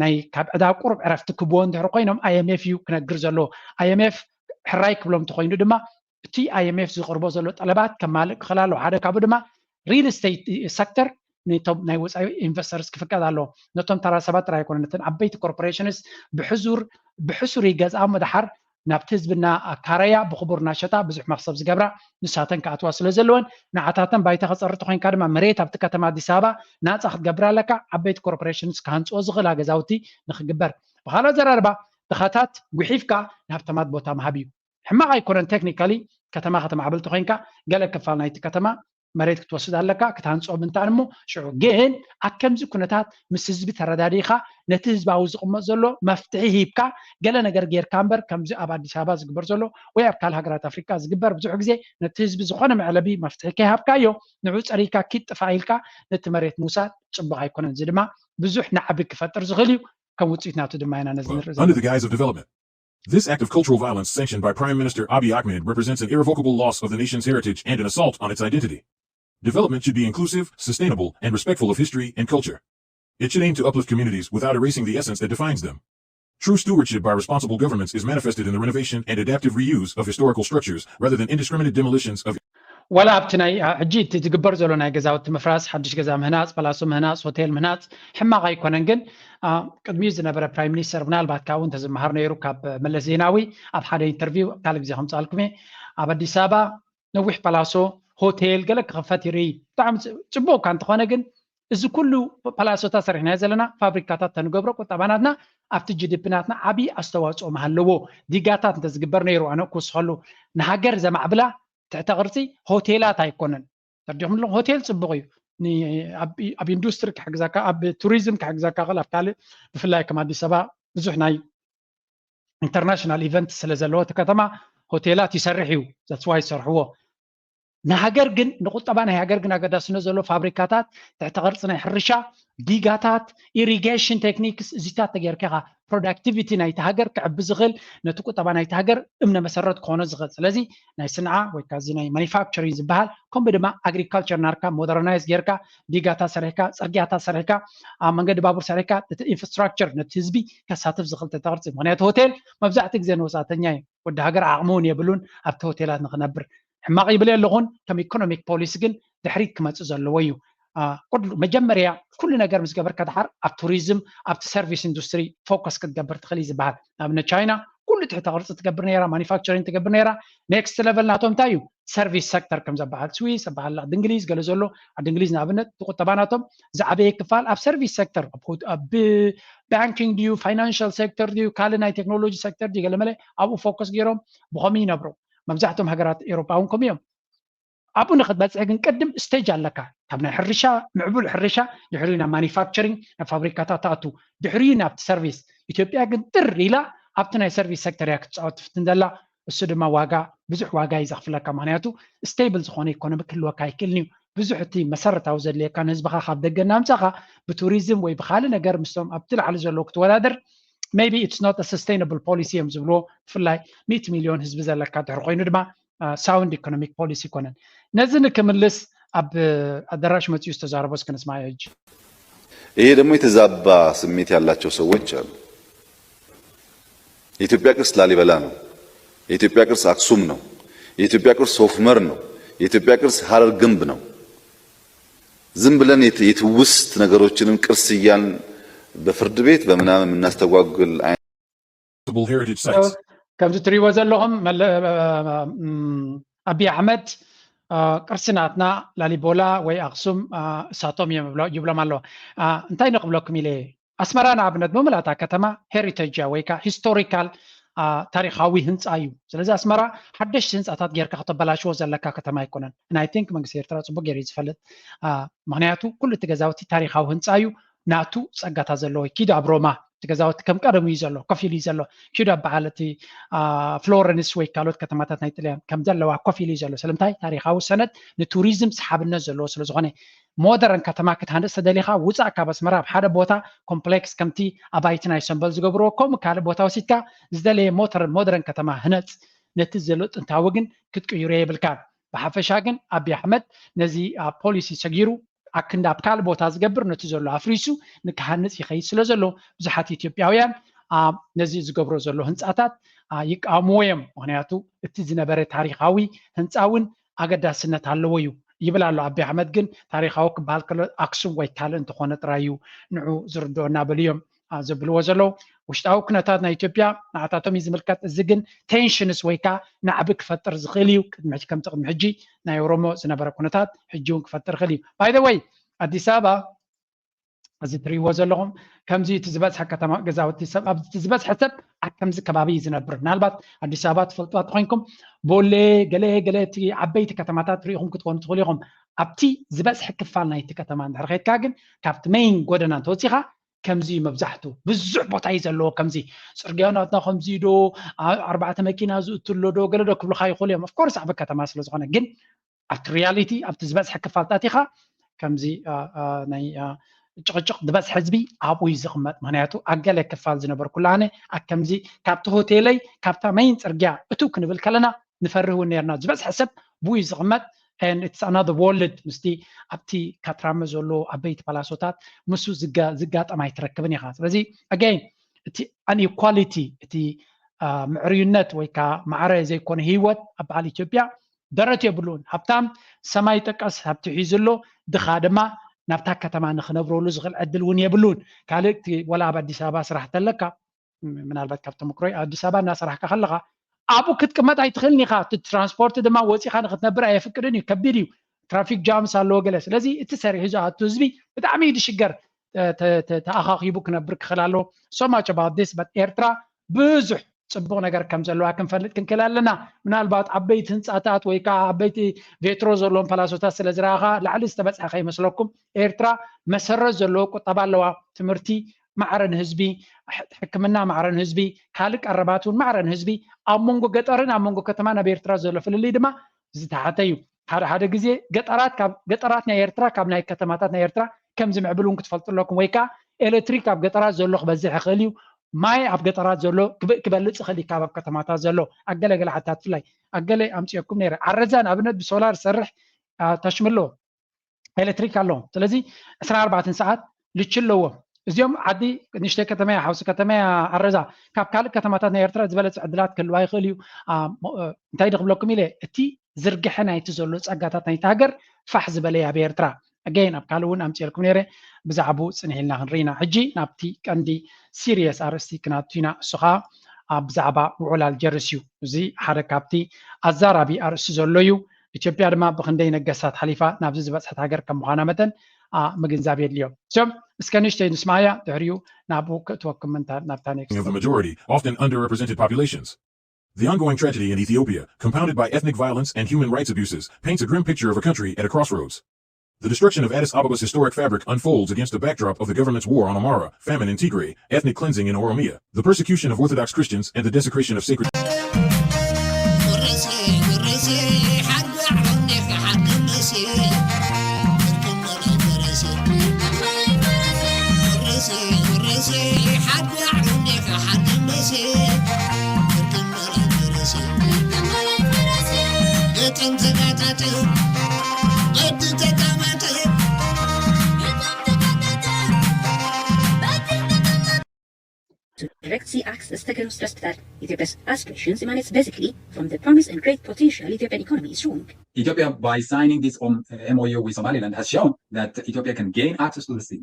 ናይ ካብ ዕዳ ቁሩብ ዕረፍቲ ክብዎ እንድሕር ኮይኖም ኣይኤምኤፍ እዩ ክነግር ዘለዎ። ኣይኤምኤፍ ሕራይ ክብሎም እንተኮይኑ ድማ እቲ ኣይኤምኤፍ ዝቕርቦ ዘሎ ጠለባት ከማልእ ክኽእል ኣለዎ። ሓደ ካብኡ ድማ ሪል ስቴት ሰክተር ነቶም ናይ ወፃኢ ኢንቨስተርስ ክፍቀድ ኣለዎ። ነቶም ተራ ሰባት ጥራይ ኣይኮነ፣ ነተን ዓበይቲ ኮርፖሬሽንስ ብሕዙር ብሕሱር ይገዝኣ እሞ ድሓር ናብቲ ህዝቢ እናኣካረያ ብኽቡር እናሸጣ ብዙሕ መኽሰብ ዝገብራ ንሳተን ክኣትዋ ስለ ዘለወን ንዓታተን ባይታ ከፀርጥ ኮይንካ ድማ መሬት ኣብቲ ከተማ ኣዲስ ኣበባ ናፃ ክትገብር ኣለካ። ዓበይቲ ኮርፖሬሽንስ ክሃንፅኦ ዝኽእላ ገዛውቲ ንክግበር ብካልኦት ዘራርባ ድኻታት ጉሒፍካ ንሃብታማት ቦታ ምሃብ እዩ። ሕማቕ ኣይኮነን። ቴክኒካሊ ከተማ ከተማዕብል ተኮይንካ ገለ ክፋል ናይቲ ከተማ መሬት ክትወስድ ኣለካ ክትሃንፅኦ ምንታን እሞ ሽዑ ግን ኣብ ከምዚ ኩነታት ምስ ህዝቢ ተረዳዲእካ ነቲ ህዝባዊ ዝቕመጥ ዘሎ መፍትሒ ሂብካ ገለ ነገር ጌርካ እምበር ከምዚ ኣብ ኣዲስ ኣበባ ዝግበር ዘሎ ወይ ኣብ ካልእ ሃገራት ኣፍሪቃ ዝግበር ብዙሕ ግዜ ነቲ ህዝቢ ዝኾነ መዕለቢ መፍትሒ ከይሃብካዮ ንዑ ፀሪካ ኪድ ጥፋ ኢልካ ነቲ መሬት ምውሳድ ፅቡቅ ኣይኮነን። እዚ ድማ ብዙሕ ናዕቢ ክፈጥር ዝኽእል እዩ። ከም ውፅኢት ናቱ ድማ ኢና ነዚ ንርኢ ዘለና። This act of cultural violence sanctioned by Prime Minister Abiy Ahmed represents an irrevocable loss of the nation's heritage and an assault on its identity. Development should be inclusive, sustainable, and respectful of history and culture. It should aim to uplift communities without erasing the essence that defines them. True stewardship by responsible governments is manifested in the renovation and adaptive reuse of historical structures rather than indiscriminate demolitions of ወላ ኣብቲ ናይ ሕጂ እቲ ዝግበር ዘሎ ናይ ገዛውቲ ምፍራስ ሓድሽ ገዛ ምህናፅ ፓላሶ ምህናፅ ሆቴል ምህናፅ ሕማቕ ኣይኮነን ግን ቅድሚኡ ዝነበረ ፕራይም ሚኒስተር ምናልባት ካብኡ እንተዝመሃር ነይሩ ካብ መለስ ዜናዊ ኣብ ሓደ ኢንተርቪው ካልእ ግዜ ከምፅኣልኩም እየ ኣብ ኣዲስ ኣበባ ነዊሕ ፓላሶ ሆቴል ገለ ክኽፈት ይርኢ ብጣዕሚ ፅቡቅ እኳ እንተኾነ ግን እዚ ኩሉ ፓላሶታት ሰሪሕናዮ ዘለና ፋብሪካታት ተንገብሮ ቁጠባናትና ኣብቲ ጅዲፒ ናትና ዓብዪ ኣስተዋፅኦ ምሃለዎ ዲጋታት እንተዝግበር ነይሩ ኣነ ክውስኸሉ ንሃገር ዘማዕብላ ትሕተ ቅርፂ ሆቴላት ኣይኮነን ተርዲኹም ኣለኹም ሆቴል ፅቡቅ እዩ ኣብ ኢንዱስትሪ ክሕግዘካ ኣብ ቱሪዝም ክሕግዘካ ክእል ኣብ ካልእ ብፍላይ ከም ኣዲስ ኣበባ ብዙሕ ናይ ኢንተርናሽናል ኢቨንት ስለ ዘለዎ እቲ ከተማ ሆቴላት ይሰርሕ እዩ that's why ይሰርሕዎ ንሃገር ግን ንቁጠባ ናይ ሃገር ግን ኣገዳስነት ዘሎ ፋብሪካታት ትሕተ ቅርፂ ናይ ሕርሻ ዲጋታት ኢሪጌሽን ቴክኒክስ እዚታት ተገይርካ ኢኻ ፕሮዳክቲቪቲ ናይቲ ሃገር ክዕቢ ዝኽእል ነቲ ቁጠባ ናይቲ ሃገር እምነ መሰረት ክኾኖ ዝኽእል ስለዚ ናይ ስንዓ ወይ ከዓ እዚ ናይ ማኒፋክቸሪንግ ዝበሃል ከምኡ ድማ ኣግሪካልቸር ናርካ ሞደርናይዝ ጌርካ ዲጋታት ሰሪሕካ ፅርግያታት ሰሪሕካ ኣብ መንገዲ ባቡር ሰሪሕካ እቲ ኢንፍራስትራክቸር ነቲ ህዝቢ ከሳትፍ ዝኽእል ተተቅርፂ ምክንያቱ ሆቴል መብዛሕትኡ ግዜ ንወፃእተኛ እዩ ወዲ ሃገር ዓቕሚ እውን የብሉን ኣብቲ ሆቴላት ንክነብር ሕማቕ ይብል ኣለኹን ከም ኢኮኖሚክ ፖሊሲ ግን ድሕሪት ክመፅእ ዘለዎ እዩ ኩሉ መጀመርያ ኩሉ ነገር ምስ ገበርካ ድሓር ኣብ ቱሪዝም ኣብቲ ሰርቪስ ኢንዱስትሪ ፎከስ ክትገብር ትኽእል እዩ ዝበሃል ንኣብነት ቻይና ኩሉ ትሕተ ቅርፂ ትገብር ነራ ማኒፋክቸሪንግ ትገብር ነራ ኔክስት ለቨል ናቶም እንታይ እዩ ሰርቪስ ሰክተር ከም ዘበሃል ስዊስ ኣበሃል ዓዲ እንግሊዝ ገለ ዘሎ ዓዲ እንግሊዝ ንኣብነት እቲ ቁጠባ ናቶም ዝዓበየ ክፋል ኣብ ሰርቪስ ሰክተር ኣብ ባንኪንግ ድዩ ፋይናንሻል ሴክተር ድዩ ካልእ ናይ ቴክኖሎጂ ሴክተር ድዩ ገለመለ ኣብኡ ፎከስ ገይሮም ብኸምኡ ይነብሩ መብዛሕትኦም ሃገራት ኤውሮጳ እውን ከምኡ እዮም። ኣብኡ ንክትበፅሕ ግን ቅድም ስቴጅ ኣለካ። ካብ ናይ ሕርሻ፣ ምዕቡል ሕርሻ፣ ድሕሪኡ ናብ ማኒፋክቸሪንግ፣ ናብ ፋብሪካታት ትኣቱ፣ ድሕሪኡ ናብቲ ሰርቪስ። ኢትዮጵያ ግን ጥር ኢላ ኣብቲ ናይ ሰርቪስ ሴክተር እያ ክትፃወት ትፍትን ዘላ። እሱ ድማ ዋጋ፣ ብዙሕ ዋጋ እዩ ዘኽፍለካ። ምክንያቱ ስቴብል ዝኾነ ኢኮኖሚ ክህልወካ ኣይክእልን እዩ። ብዙሕ እቲ መሰረታዊ ዘድልየካ ንህዝብኻ ካብ ደገ እናምፃኻ ብቱሪዝም ወይ ብካልእ ነገር ምስቶም ኣብቲ ላዕሊ ዘለዉ ክትወዳደር maybe it's not a sustainable policy እዮም ዝብልዎ። ብፍላይ ሚእቲ ሚልዮን ህዝቢ ዘለካ ድሕሪ ኮይኑ ድማ ሳውንድ ኢኮኖሚክ ፖሊሲ ይኮነን። ነዚ ንክምልስ ኣብ ኣዳራሽ መፅኡ ዝተዛረቦ እስኪ ንስማዮ ሕጂ። ይሄ ደግሞ የተዛባ ስሜት ያላቸው ሰዎች አሉ። የኢትዮጵያ ቅርስ ላሊበላ ነው። የኢትዮጵያ ቅርስ አክሱም ነው። የኢትዮጵያ ቅርስ ሶፍ ዑመር ነው። የኢትዮጵያ ቅርስ ሀረር ግንብ ነው። ዝም ብለን የት- የትውስት ነገሮችንም ቅርስ እያልን በፍርድ ቤት በምናምን የምናስተጓጉል አይነት Heritage sites. ከምዚ ትሪእዎ ዘለኹም መለ- እም፣ ኣቢ ኣሕመድ አ፣ ቅርሲ ናትና ላሊቦላ ወይ ኣክሱም አ፣ እሳቶም እዮም ይብሎ- ይብሎም ኣለዋ። አ፣ እንታይ ንክብለኩም ኢለ ኣስመራ ንኣብነት ብምልኣታ ከተማ ሄሪቴጅ እያ ወይ ከዓ ሂስቶሪካል ታሪካዊ ህንፃ እዩ። ስለዚ ኣስመራ ሓደሽቲ ህንፃታት ጌርካ ከተበላሽዎ ዘለካ ከተማ ኣይኮነን። ናይ ቲንክ መንግስቲ ኤርትራ ፅቡቅ ገይሩ እዩ ዝፈልጥ። አ፣ ምክንያቱ ኩሉ እቲ ገዛውቲ ታሪካዊ ህንፃ እዩ። ናቱ ፀጋታት ዘለዎ ኪድ ኣብ ሮማ እቲ ገዛውቲ ከም ቀደሙ እዩ ዘሎ፣ ኮፍ ኢሉ እዩ ዘሎ። ኪድ ኣብ በዓል እቲ አ፣ ፍሎረንስ ወይ ካልኦት ከተማታት ናይ ጥልያን ከም ዘለዋ ኮፍ ኢሉ እዩ ዘሎ። ስለምንታይ? ታሪካዊ ሰነድ ንቱሪዝም ሰሓብነት ዘለዎ ስለዝኾነ። ሞደርን ከተማ ክትሃንፅ ተደሊኻ ውፃእ ካብ ኣስመራ ኣብ ሓደ ቦታ ኮምፕሌክስ ከምቲ ኣባይቲ ናይ ሰምበል ዝገብርዎ ከምኡ ካልእ ቦታ ወሲድካ ዝደለየ ሞተር ሞደርን ከተማ ህነፅ። ነቲ ዘሎ ጥንታዊ ግን ክትቅይሮ የብልካን። ብሓፈሻ ግን ኣቢ ኣሕመድ ነዚ ኣብ ፖሊሲ ሰጊሩ ኣክንዲ ኣብ ካልእ ቦታ ዝገብር ነቲ ዘሎ ኣፍሪሱ ንክሃንፅ ይኸይድ ስለ ዘሎ ብዙሓት ኢትዮጵያውያን አ፣ ነዚ ዝገብሮ ዘሎ ህንፃታት አ፣ ይቃወምዎ እዮም። ምክንያቱ እቲ ዝነበረ ታሪካዊ ህንፃ እውን ኣገዳስነት ኣለዎ እዩ ይብል ኣሎ ኣቢ ኣሕመድ። ግን ታሪካዊ ክበሃል ከሎ ኣክሱም ወይ ካልእ እንተኾነ ጥራይ እዩ ንዑ ዝርድኦ እናበሉ እዮም አ፣ ዘብልዎ ዘለዉ። ውሽጣዊ ኩነታት ናይ ኢትዮጵያ ንዓታቶም እዩ ዝምልከት። እዚ ግን ቴንሽንስ ወይ ከዓ ናዕቢ ክፈጥር ዝኽእል እዩ። ቅድሚ ሕጂ ከምቲ ቅድሚ ሕጂ ናይ ኦሮሞ ዝነበረ ኩነታት ሕጂ እውን ክፈጥር ይኽእል እዩ። ባይ ዘ ወይ ኣዲስ ኣበባ እዚ ትሪእዎ ዘለኹም ከምዚ እቲ ዝበዝሐ ከተማ ገዛውቲ ሰብ ኣብዚ እቲ ዝበዝሐ ሰብ ኣብ ከምዚ ከባቢ እዩ ዝነብር። ምናልባት ኣዲስ ኣበባ ትፈልጥዋ ተኮይንኩም ቦሌ ገለ ገለ እቲ ዓበይቲ ከተማታት ሪኢኹም ክትኮኑ ትኽእሉ ኢኹም። ኣብቲ ዝበዝሐ ክፋል ናይቲ ከተማ እንድሕር ከይድካ ግን ካብቲ ሜይን ጎደና እንተወፂኻ ከምዚ እዩ መብዛሕቱ ብዙሕ ቦታ እዩ ዘለዎ። ከምዚ ፅርግያ ናትና ከምዚ ዶ ኣ- ኣርባዕተ መኪና ዝእቱ ኣሎ ዶ ገለ ዶ ክብሉካ ይኽእሉ እዮም። ኦፍኮርስ ዓቢ ከተማ ስለ ዝኾነ ግን ኣብቲ ሪያሊቲ ኣብቲ ዝበዝሐ ክፋል ታቲኻ ከምዚ አ፣ አ፣ ናይ አ፣ ጭቕጭቕ ዝበዝሐ ህዝቢ ኣብኡ እዩ ዝቕመጥ። ምክንያቱ ኣብ ገለ ክፋል ዝነበርኩላ ኣነ ኣብ ከምዚ ካብቲ ሆቴለይ ካብታ መይን ፅርግያ እትው ክንብል ከለና ንፈርህ እውን ነርና። ዝበዝሐ ሰብ ብኡ እዩ ዝቕመጥ። And it's another world ምስቲ ኣብቲ ካትራመ ዘሎ ዓበይቲ ፓላሶታት ምስ ዝጋ- ዝጋጠም ኣይትረክብን ኢኻ። ስለዚ ኣገይን እቲ ኣንኢኳሊቲ እቲ አ፣ ምዕርዩነት ወይ ከዓ ማዕረ ዘይኮነ ህይወት ኣብ በዓል ኢትዮጵያ ደረት የብሉን። ሃብታም ሰማይ ጠቀስ ሃብቲ ሒዙ ኣሎ፣ ድኻ ድማ ናብታ ከተማ ንክነብረሉ ዝኽእል ዕድል እውን የብሉን። ካልእ እቲ ወላ ኣብ ኣዲስ ኣበባ ስራሕ ተለካ ምናልባት ካብ ተመክሮይ ኣዲስ ኣበባ እናሰራሕካ ከለካ ኣብኡ ክትቅመጥ ኣይትኽእልን ኢኻ። እቲ ትራንስፖርት ድማ ወፂኻ ንክትነብር ኣየፍቅድን እዩ፣ ከቢድ እዩ። ትራፊክ ጃምስ ኣለዎ ገለ። ስለዚ እቲ ሰሪሑ ዝኣቱ ህዝቢ ብጣዕሚ እዩ ዝሽገር። ተ- ተ- ተ- ተኣኻኺቡ ክነብር ክኽእል ኣለዎ። So much about this but ኤርትራ ብዙሕ ፅቡቅ ነገር ከም ዘለዋ ክንፈልጥ ክንክእል ኣለና። ምናልባት ዓበይቲ ህንፃታት ወይ ከዓ ዓበይቲ ቬትሮ ዘለዎም ፓላሶታት ስለ ዝረኣኻ ላዕሊ ዝተበፅሐ ከይመስለኩም። ኤርትራ መሰረት ዘለዎ ቁጠባ ኣለዋ። ትምህርቲ ማዕረ ንህዝቢ፣ ሕክምና ማዕረ ንህዝቢ፣ ካልእ ቀረባት እውን ማዕረ ንህዝቢ። ኣብ መንጎ ገጠርን ኣብ መንጎ ከተማ ናብ ኤርትራ ዘሎ ፍልልይ ድማ ዝተሓተ እዩ። ሓደ ሓደ ግዜ ገጠራት ካብ ገጠራት ናይ ኤርትራ ካብ ናይ ከተማታት ናይ ኤርትራ ከም ዝምዕብል እውን ክትፈልጡ ኣለኩም። ወይ ከዓ ኤሌክትሪክ ኣብ ገጠራት ዘሎ ክበዝሕ ይኽእል እዩ። ማይ ኣብ ገጠራት ዘሎ ክብ- ክበልፅ ይኽእል እዩ ካብ ኣብ ከተማታት ዘሎ። ኣገለገለ ሓታት ፍላይ ኣገለ ኣምፅኦኩም ነይረ። ዓረዛ ንኣብነት ብሶላር ዝሰርሕ አ፣ ታሽሚ ኣለዎ፣ ኤሌክትሪክ ኣለዎ። ስለዚ ዕስራን ኣርባዕተን ሰዓት ልቺ ኣለዎ። እዚኦም ዓዲ ንእሽተይ ከተማ እያ፣ ሓውሲ ከተማ እያ ዓረዛ። ካብ ካልእ ከተማታት ናይ ኤርትራ ዝበለፀ ዕድላት ክህልዋ ይኽእል እዩ። አ፣ ሞ- እ፣ እንታይ ድክብለኩም ኢለ እቲ ዝርግሐ ናይቲ ዘሎ ፀጋታት ናይቲ ሃገር ፋሕ ዝበለ እያ ኣብ ኤርትራ። ኣገይን ኣብ ካልእ እውን ኣምፅኤልኩም ነይረ ብዛዕባኡ ፅንሕ ኢልና ክንርኢና። ሕጂ ናብቲ ቀንዲ ሲሪየስ ኣርእስቲ ክናቱ ኢና። እሱ ከዓ ኣብ ብዛዕባ ውዕል ኣልጀርስ እዩ። እዚ ሓደ ካብቲ ኣዛራቢ ኣርእስቲ ዘሎ እዩ። ኢትዮጵያ ድማ ብክንደይ ነገስታት ሓሊፋ ናብዚ ዝበፅሐት ሃገር ከም ምዃና መጠን አ፣ ምግንዛብ የድልዮ። So እስከ ንእሽተይ ንስማያ ድሕሪኡ ናብኡ ክእትወኩም እንታ- ናብታ ኔክስት Of the majority, often underrepresented populations. The ongoing tragedy in Ethiopia, compounded by ethnic violence and human rights abuses, paints a grim picture of a country at a crossroads. The destruction of Addis Ababa's historic fabric unfolds against the backdrop of the government's war on Amara, famine in Tigray, ethnic cleansing in Oromia, the persecution of Orthodox Christians, and the desecration of sacred to direct sea access to Tegenos Hospital. Ethiopia's aspirations emanates basically from the promise and great potential Ethiopian economy is showing. Ethiopia, by signing this um, M O U with Somaliland, has shown that Ethiopia can gain access to the sea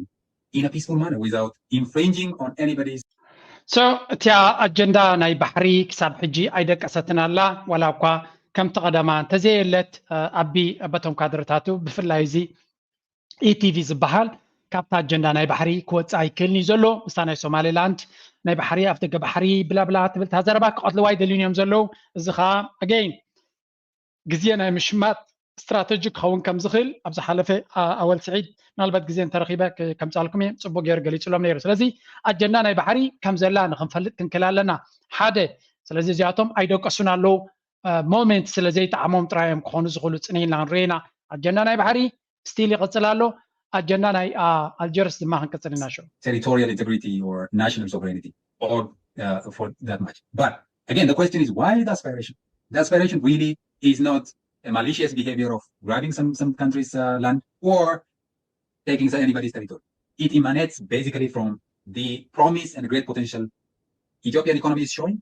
in a peaceful manner without infringing on anybody's so እቲያ ኣጀንዳ ናይ ባሕሪ ክሳብ ሕጂ ኣይደቀሰትን ኣላ ዋላ እኳ ከምቲ ቀደማ እንተዘየለት ኣቢ በቶም ካድረታቱ ብፍላይ እዚ ኢቲቪ ዝበሃል ካብታ ኣጀንዳ ናይ ባሕሪ ክወፅእ ኣይክእልን እዩ ዘሎ ምስታ ናይ ሶማሌላንድ ናይ ባሕሪ ኣፍ ደገ ባሕሪ ብላብላ ትብል እታ ዘረባ ክቐትልዋ ኣይደልዩን እዮም ዘለዉ እዚ ከዓ ኣገይን ግዜ ናይ ምሽማት ስትራተጂ ክኸውን ከም ዝኽእል ኣብ ዝሓለፈ ኣወል ስዒድ ምናልባት ግዜ እንተረኺበ ከምፃልኩም እየ ፅቡቅ ገይሩ ገሊፅሎም ነይሩ ስለዚ ኣጀንዳ ናይ ባሕሪ ከም ዘላ ንክንፈልጥ ክንክእል ኣለና ሓደ ስለዚ እዚኣቶም ኣይደቀሱን ኣለዉ ሞሜንት ስለ ዘይጠዓሞም ጥራይ እዮም ክኾኑ ዝኽእሉ ፅንሂልና ክንርኢ ኢና ኣጀንዳ ናይ ባሕሪ ስቲል ይቕፅል ኣሎ ኣጀንዳ ናይ ኣልጀርስ ድማ ክንቅፅል ኢና ሸው territorial integrity or national sovereignty or uh, for that much. But again, the question is why the aspiration? The aspiration really is not a malicious behavior of grabbing some, some country's uh, land or taking anybody's territory. It emanates basically from the promise and great potential Ethiopian economy is showing,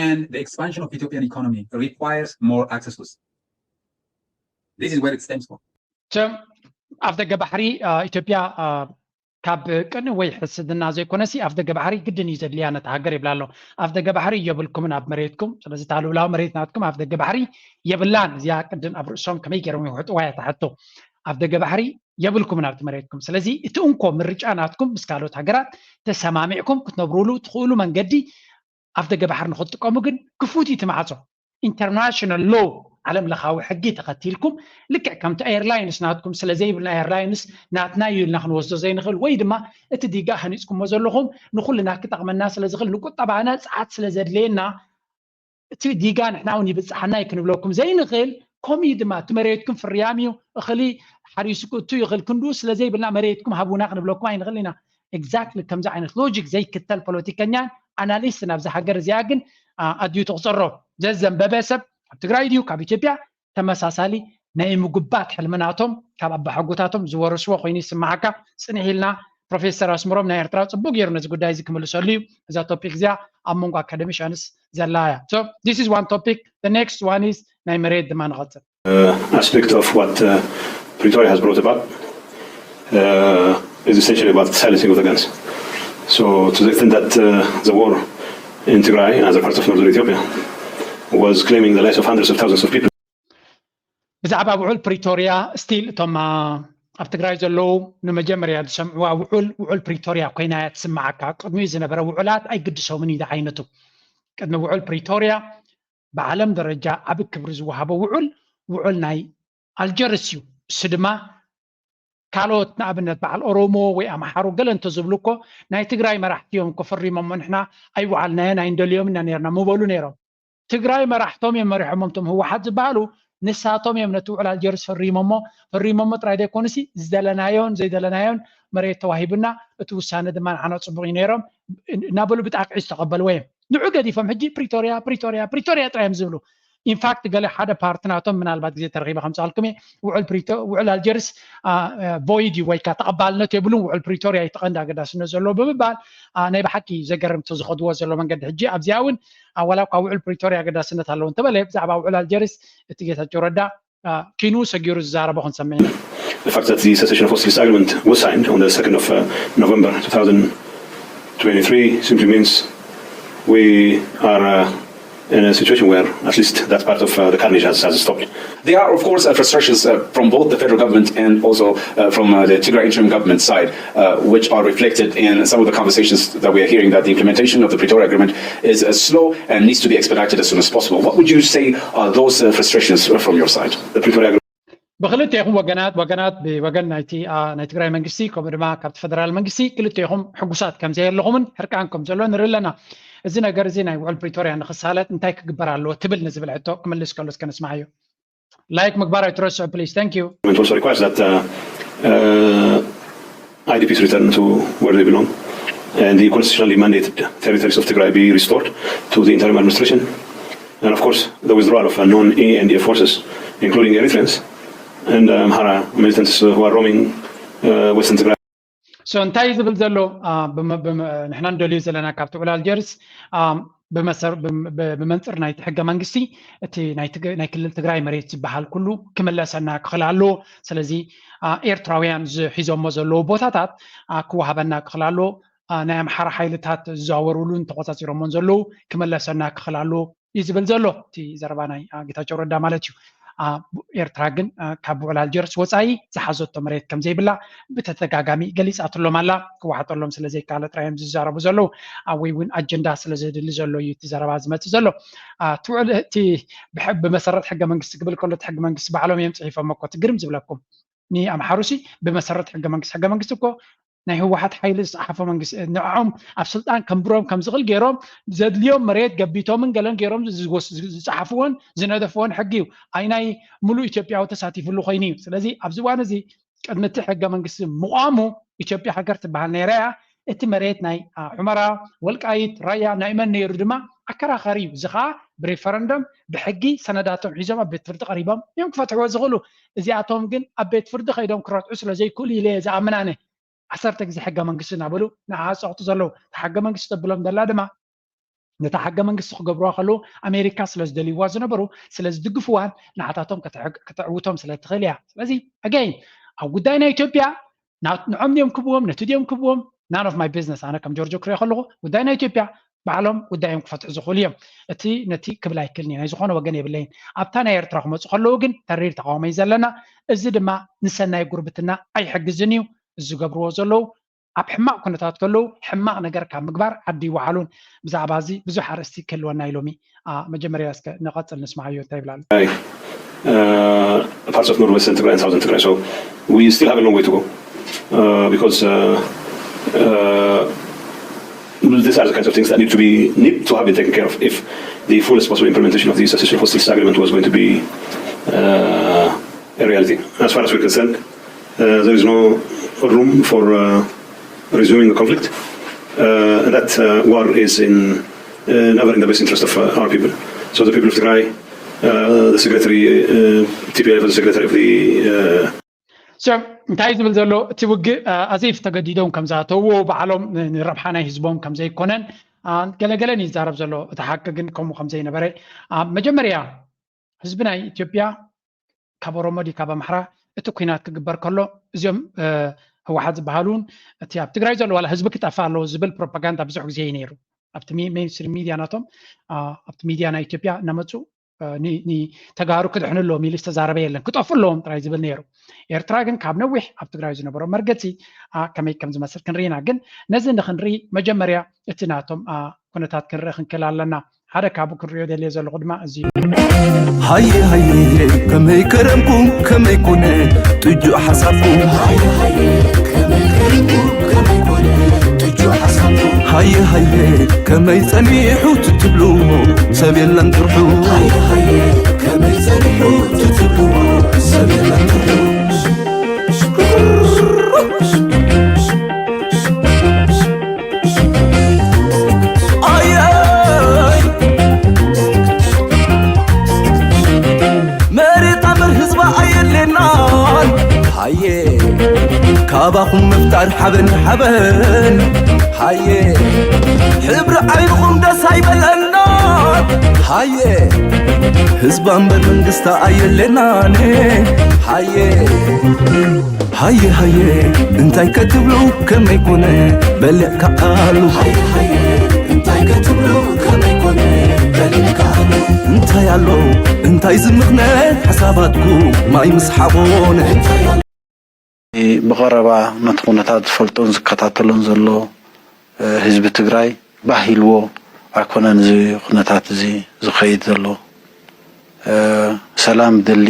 and the expansion of Ethiopian economy requires more access to sea. This is where it stems from. So, after Gabahri, uh, Ethiopia uh, ካብ ቅን ወይ ሕስድና ዘይኮነሲ ኣፍ ደገ ባሕሪ ግድን እዩ ዘድልያ ነቲ ሃገር ይብላ ኣሎ ኣፍ ደገ ባሕሪ የብልኩምን ኣብ መሬትኩም ስለዚ ታልውላዊ መሬት ናትኩም ኣፍ ደገ ባሕሪ የብላን እዚኣ ቅድን ኣብ ርእሶም ከመይ ገይሮም ይውሕጥዋ እያ ትሕቶ ኣፍ ደገ ባሕሪ የብልኩምን ኣብቲ መሬትኩም ስለዚ እቲ እንኮ ምርጫ ናትኩም ምስ ካልኦት ሃገራት ተሰማሚዕኩም ክትነብሩሉ ትኽእሉ መንገዲ ኣፍ ደገ ባሕሪ ንክትጥቀሙ ግን ክፉት እዩ እቲ ማዕፆ international law ዓለም ለኻዊ ሕጊ ተኸቲልኩም ልክዕ ከምቲ ኤርላይንስ ናትኩም ስለ ዘይብልና ኤርላይንስ ናትና እዩ ኢልና ክንወስዶ ዘይንኽእል ወይ ድማ እቲ ዲጋ ሃኒፅኩሞ ዘለኹም ንኩልና ክጠቕመና ስለ ዝኽእል ንቁጠባና ፀዓት ስለ ዘድልየና እቲ ዲጋ ንሕና እውን ይብፅሓና እዩ ክንብለኩም ዘይንኽእል ከምኡ ድማ እቲ መሬትኩም ፍርያም እዩ እኽሊ ሓሪሱ ክእቱ ይኽእል ክንድኡ ስለ ዘይብልና መሬትኩም ሃቡና ክንብለኩም ኣይንኽእል ኢና exactly ከምዚ ዓይነት ሎጂክ ዘይክተል ፖለቲከኛን ኣናሊስትን ኣብዚ ሃገር እዚኣ ግን ኣድዩ ትቕፅሮ ዘዘንበበ ሰብ ኣብ ትግራይ ድዩ ካብ ኢትዮጵያ ተመሳሳሊ ናይ ምጉባት ሕልምናቶም ካብ ኣባሓጎታቶም ዝወረስዎ ኮይኑ ይስማዓካ ፅንሕ ኢልና ፕሮፌሰር ኣስምሮም ናይ ኤርትራ ፅቡቅ ገይሩ ነዚ ጉዳይ እዚ ክምልሰሉ እዩ እዛ ቶፒክ እዚኣ ኣብ መንጎ ኣካደሚሻንስ ዘላ እያ so this is one topic the next one is ናይ መሬት ድማ ንቐፅል uh, aspect of what uh, Pretoria has brought about uh, is essentially about silencing of the guns. So, to the extent that uh, the war in Tigray, as a part of northern Ethiopia, was claiming the lives of hundreds of thousands of people. ብዛዕባ ውዑል ፕሪቶርያ ስቲል እቶም ኣብ ትግራይ ዘለዉ ንመጀመርያ ዝሰምዕዋ ውዑል ውዑል ፕሪቶርያ ኮይና እያ ትስምዓካ ቅድሚኡ ዝነበረ ውዑላት ኣይግድሶምን እዩ ዓይነቱ ቅድሚ ውዑል ፕሪቶርያ ብዓለም ደረጃ ዓቢ ክብሪ ዝወሃቦ ውዑል ውዑል ናይ ኣልጀርስ እዩ። እሱ ድማ ካልኦት ንኣብነት በዓል ኦሮሞ ወይ ኣምሓሩ ገለ እንተዝብሉ እኮ ናይ ትግራይ መራሕቲ እዮም እኮ ፈሪሞሞ ንሕና ኣይወዓልናዮን ኣይንደልዮም ኢና ነርና ምበሉ ነይሮም። ትግራይ መራሕቶም እዮም መሪሖሞም እቶም ህወሓት ዝበሃሉ ንሳቶም እዮም ነቲ ውዕል ኣልጀርስ ፈሪሞሞ ፈሪሞሞ ጥራይ ዘይኮኑሲ ዝደለናዮን ዘይደለናዮን መሬት ተዋሂቡና እቲ ውሳነ ድማ ንዓና ፅቡቅ እዩ ነይሮም እናበሉ ብጣቅዒ ዝተቀበልዎ እዮም ንዑ ገዲፎም ሕጂ ፕሪቶርያ ፕሪቶርያ ፕሪቶርያ ጥራይ እዮም ዝብሉ ኢንፋክት ገለ ሓደ ፓርቲ ናቶም ምናልባት ግዜ ተረኪበ ከምፅኣልኩም እየ ውዕል ኣልጀርስ ቮይድ እዩ ወይካ ተቐባልነት የብሉን ውዕል ፕሪቶርያ እዩ ተቐንዲ ኣገዳስነት ዘለዎ ብምባል ናይ ብሓቂ ዘገርም ዝኸድዎ ዘሎ መንገዲ ሕጂ ኣብዚኣ እውን ዋላ እኳ ውዕል ፕሪቶርያ ኣገዳስነት ኣለዎ እንተበለ ብዛዕባ ውዕል ኣልጀርስ እቲ ጌታቸው ረዳ ኪኑ ሰጊሩ ዝዛረቦ ክንሰምዕ ኢና The fact that the cessation of hostilities agreement was signed on the second of uh, November two thousand twenty-three simply means we are uh, in a situation where at least that part of uh, the carnage has, has stopped. There are, of course, uh, frustrations uh, from both the federal government and also uh, from uh, the Tigray interim government side, uh, which are reflected in some of the conversations that we are hearing, that the implementation of the Pretoria Agreement is uh, slow and needs to be expedited as soon as possible. What would you say are those uh, frustrations from your side? The Pretoria Agreement. ብክልቴኹም ወገናት ወገናት ብወገን ናይቲ ናይ ትግራይ መንግስቲ ከምኡ ድማ ካብቲ ፈደራል መንግስቲ ክልቴኹም ሕጉሳት ከም ዘየለኹምን ሕርቃን ከም ዘሎ ንርኢ ኣለና። እዚ ነገር እዚ ናይ ውዕል ፕሪቶርያ ንክሳለጥ እንታይ ክግበር ኣለዎ ትብል ንዝብል ሕቶ ክምልስ ከሎ እስከ ንስማዓዮ። ላይክ ምግባር ኣይትረስዑ please. Thank you. It also requires that uh, uh, I D Ps return to where they belong and the constitutionally mandated territories of Tigray be restored to the interim administration. And of course, the withdrawal of uh, known A and F forces, including Eritreans and uh, Amhara militants uh, who are roaming uh, western Tigray. So እንታይ ዝብል ዘሎ ንሕና እንደልዩ ዘለና ካብቲ ውዕል ኣልጀርስ ብመንፅር ናይቲ ሕገ መንግስቲ እቲ ናይ ክልል ትግራይ መሬት ዝበሃል ኩሉ ክምለሰና ክኽእል ኣለዎ። ስለዚ ኤርትራውያን ዝሒዞሞ ዘለዉ ቦታታት ክወሃበና ክኽእል ኣለዎ። ናይ ኣምሓራ ሓይልታት ዝዘዋወሩሉን ተቆፃፂሮሞን ዘለዉ ክምለሰና ክኽእል ኣለዎ እዩ ዝብል ዘሎ እቲ ዘረባ ናይ ጌታቸው ረዳ ማለት እዩ። ኤርትራ ግን ካብ ውዕል ኣልጀርስ ወፃኢ ዝሓዘቶ መሬት ከም ዘይብላ ብተደጋጋሚ ገሊፃትሎም ኣላ። ክወሓጠሎም ስለ ዘይከኣለ ጥራይ እዮም ዝዛረቡ ዘለዉ። ኣወይ እውን ኣጀንዳ ስለ ዘድሊ ዘሎ እዩ እቲ ዘረባ ዝመፅእ ዘሎ። እቲ ውዕል እቲ ብመሰረት ሕገ መንግስቲ ክብል ከሎ እቲ ሕገ መንግስቲ ባዕሎም እዮም ፅሒፎም እኮ። እቲ ግርም ዝብለኩም ንኣምሓሩሲ ብመሰረት ሕገ መንግስቲ ሕገ መንግስቲ እኮ ናይ ህወሓት ሓይሊ ዝፀሓፎ መንግስቲ ንዕኦም ኣብ ስልጣን ከንብሮም ከም ዝኽእል ገይሮም ዘድልዮም መሬት ገቢቶምን ገለን ገይሮም ዝፀሓፍዎን ዝነደፍዎን ሕጊ እዩ። ኣይ ናይ ሙሉእ ኢትዮጵያዊ ተሳቲፍሉ ኮይኑ እዩ። ስለዚ ኣብዚ እዋን እዚ ቅድሚ እቲ ሕገ መንግስቲ ምቋሙ ኢትዮጵያ ሃገር ትበሃል ነይራ እያ። እቲ መሬት ናይ ሑመራ፣ ወልቃይት፣ ራያ ናይ መን ነይሩ ድማ ኣከራኸሪ እዩ። እዚ ከዓ ብሬፈረንደም ብሕጊ ሰነዳቶም ሒዞም ኣብ ቤት ፍርዲ ቀሪቦም እዮም ክፈትሕዎ ዝኽእሉ። እዚኣቶም ግን ኣብ ቤት ፍርዲ ከይዶም ክረትዑ ስለ ዘይክእሉ ኢለ እየ ዝኣምን ኣነ። ዓሰርተ ግዜ ሕገ መንግስቲ እናበሉ ንዓ ፀቕጡ ዘለዉ። እታ ሕገ መንግስቲ ተብሎም ዘላ ድማ ነታ ሕገ መንግስቲ ክገብርዋ ከለዉ ኣሜሪካ ስለ ዝደልይዋ ዝነበሩ ስለ ዝድግፍዋን ንዓታቶም ከተዕውቶም ስለ ትኽእል እያ። ስለዚ ኣገይን ኣብ ጉዳይ ናይ ኢትዮጵያ ንዖም ድዮም ክብዎም ነቲ ድዮም ክብዎም none of my business። ኣነ ከም ጆርጆ ክሪኦ ከለኹ ጉዳይ ናይ ኢትዮጵያ ባዕሎም ጉዳዮም ክፈትሑ ዝኽእሉ እዮም። እቲ ነቲ ክብል ኣይክልን ናይ ዝኾነ ወገን የብለይን። ኣብታ ናይ ኤርትራ ክመፁ ከለዉ ግን ተሪር ተቃውሞ እዩ ዘለና። እዚ ድማ ንሰናይ ጉርብትና ኣይሕግዝን እዩ። ዝገብርዎ ዘለዉ ኣብ ሕማቕ ኩነታት ከለዉ ሕማቕ ነገር ካብ ምግባር ዓዲ ይወዓሉን። ብዛዕባ እዚ ብዙሕ ኣርእስቲ ክህልወና እዩ ሎሚ። መጀመርያ እስከ ንቐፅል ንስማዓዮ እንታይ ይብላሉ። Parts of northwestern Tigray and southern Tigray. So we still have a long way to go uh, because uh, uh, these are the kinds of things that need to be need to have been taken care of if the fullest possible implementation of the Secession Hostage Agreement was going to be uh, a reality. As far as we're concerned, uh, there is no room for uh, resuming the conflict. Uh, that uh, war is in uh, never in the best interest of uh, our people. So the people of Tigray, uh, the secretary, uh, T P L F, the secretary of the uh, so እንታይ ዝብል ዘሎ እቲ ውግእ ኣዜፍ ተገዲዶም ከም ዝኣተውዎ ባዕሎም ንረብሓ ናይ ህዝቦም ከም ዘይኮነን ገለገለን ይዛረብ ዘሎ። እቲ ሓቂ ግን ከምኡ ከም ዘይነበረ መጀመርያ ህዝቢ ናይ ኢትዮጵያ ካብ ኦሮሞ ድዩ ካብ ኣምሓራ እቲ ኩናት ክግበር ከሎ እዚኦም ህወሓት ዝበሃሉ እውን እቲ ኣብ ትግራይ ዘሎ ዋላ ህዝቢ ክጠፍእ ኣለዎ ዝብል ፕሮፓጋንዳ ብዙሕ ግዜ እዩ ነይሩ። ኣብቲ ሜንስትሪም ሚድያ ናቶም ኣብቲ ሚድያ ናይ ኢትዮጵያ እናመፁ ንተጋሩ ክድሕኑ ኣለዎም ኢሉ ዝተዛረበ የለን። ክጠፍኡ ኣለዎም ጥራይ ዝብል ነይሩ። ኤርትራ ግን ካብ ነዊሕ ኣብ ትግራይ ዝነበሮ መርገፂ ከመይ ከም ዝመስል ክንርኢና። ግን ነዚ ንክንርኢ መጀመርያ እቲ ናቶም ኩነታት ክንርኢ ክንክእል ኣለና። ሓደ ካብኡ ክንሪኦ ደልየ ዘለኹ ድማ እዚ እዩ። ሃየ ሃየ ከመይ ከረምኩም ከመይ ኮነ ጥጁእ ሓሳብኩም ሃየ ሃየ ከመይ ጸኒሑ ትትብሉ ሰብ የለን ጥርሑ ሃየ ሃየ ከመይ ጸኒሑ ትትብሉ ሰብ የለን ጥርሑ መሪጣ በር ህዝባ ኣየድሌናን ሃየ ካባኹም ምፍጣር ሓበን ሓበን ሃየ ሕብሪ ዓይንኹም ደስ ኣይበለናን ሃየ ህዝባ እምበር መንግስታ ኣየድሌናን ሃየ ሃየ ሃየ እንታይ ከትብሉ ከመይ ኮነ በልዕ ከዓሉ ሃየ ሃየ እንታይ ከትብሉ ከመይ ኮነ በልዕ ከዓሉ እንታይ ኣሎ እንታይ ዝምኽነ ሓሳባትኩም ማይ ምስ ሓቖነ። ብቐረባ ነቲ ኩነታት ዝፈልጦን ዝከታተሎን ዘሎ ህዝቢ ትግራይ ባህ ኢልዎ ኣይኮነን እዚ ኩነታት እዚ ዝኸይድ ዘሎ። ሰላም ደሊ፣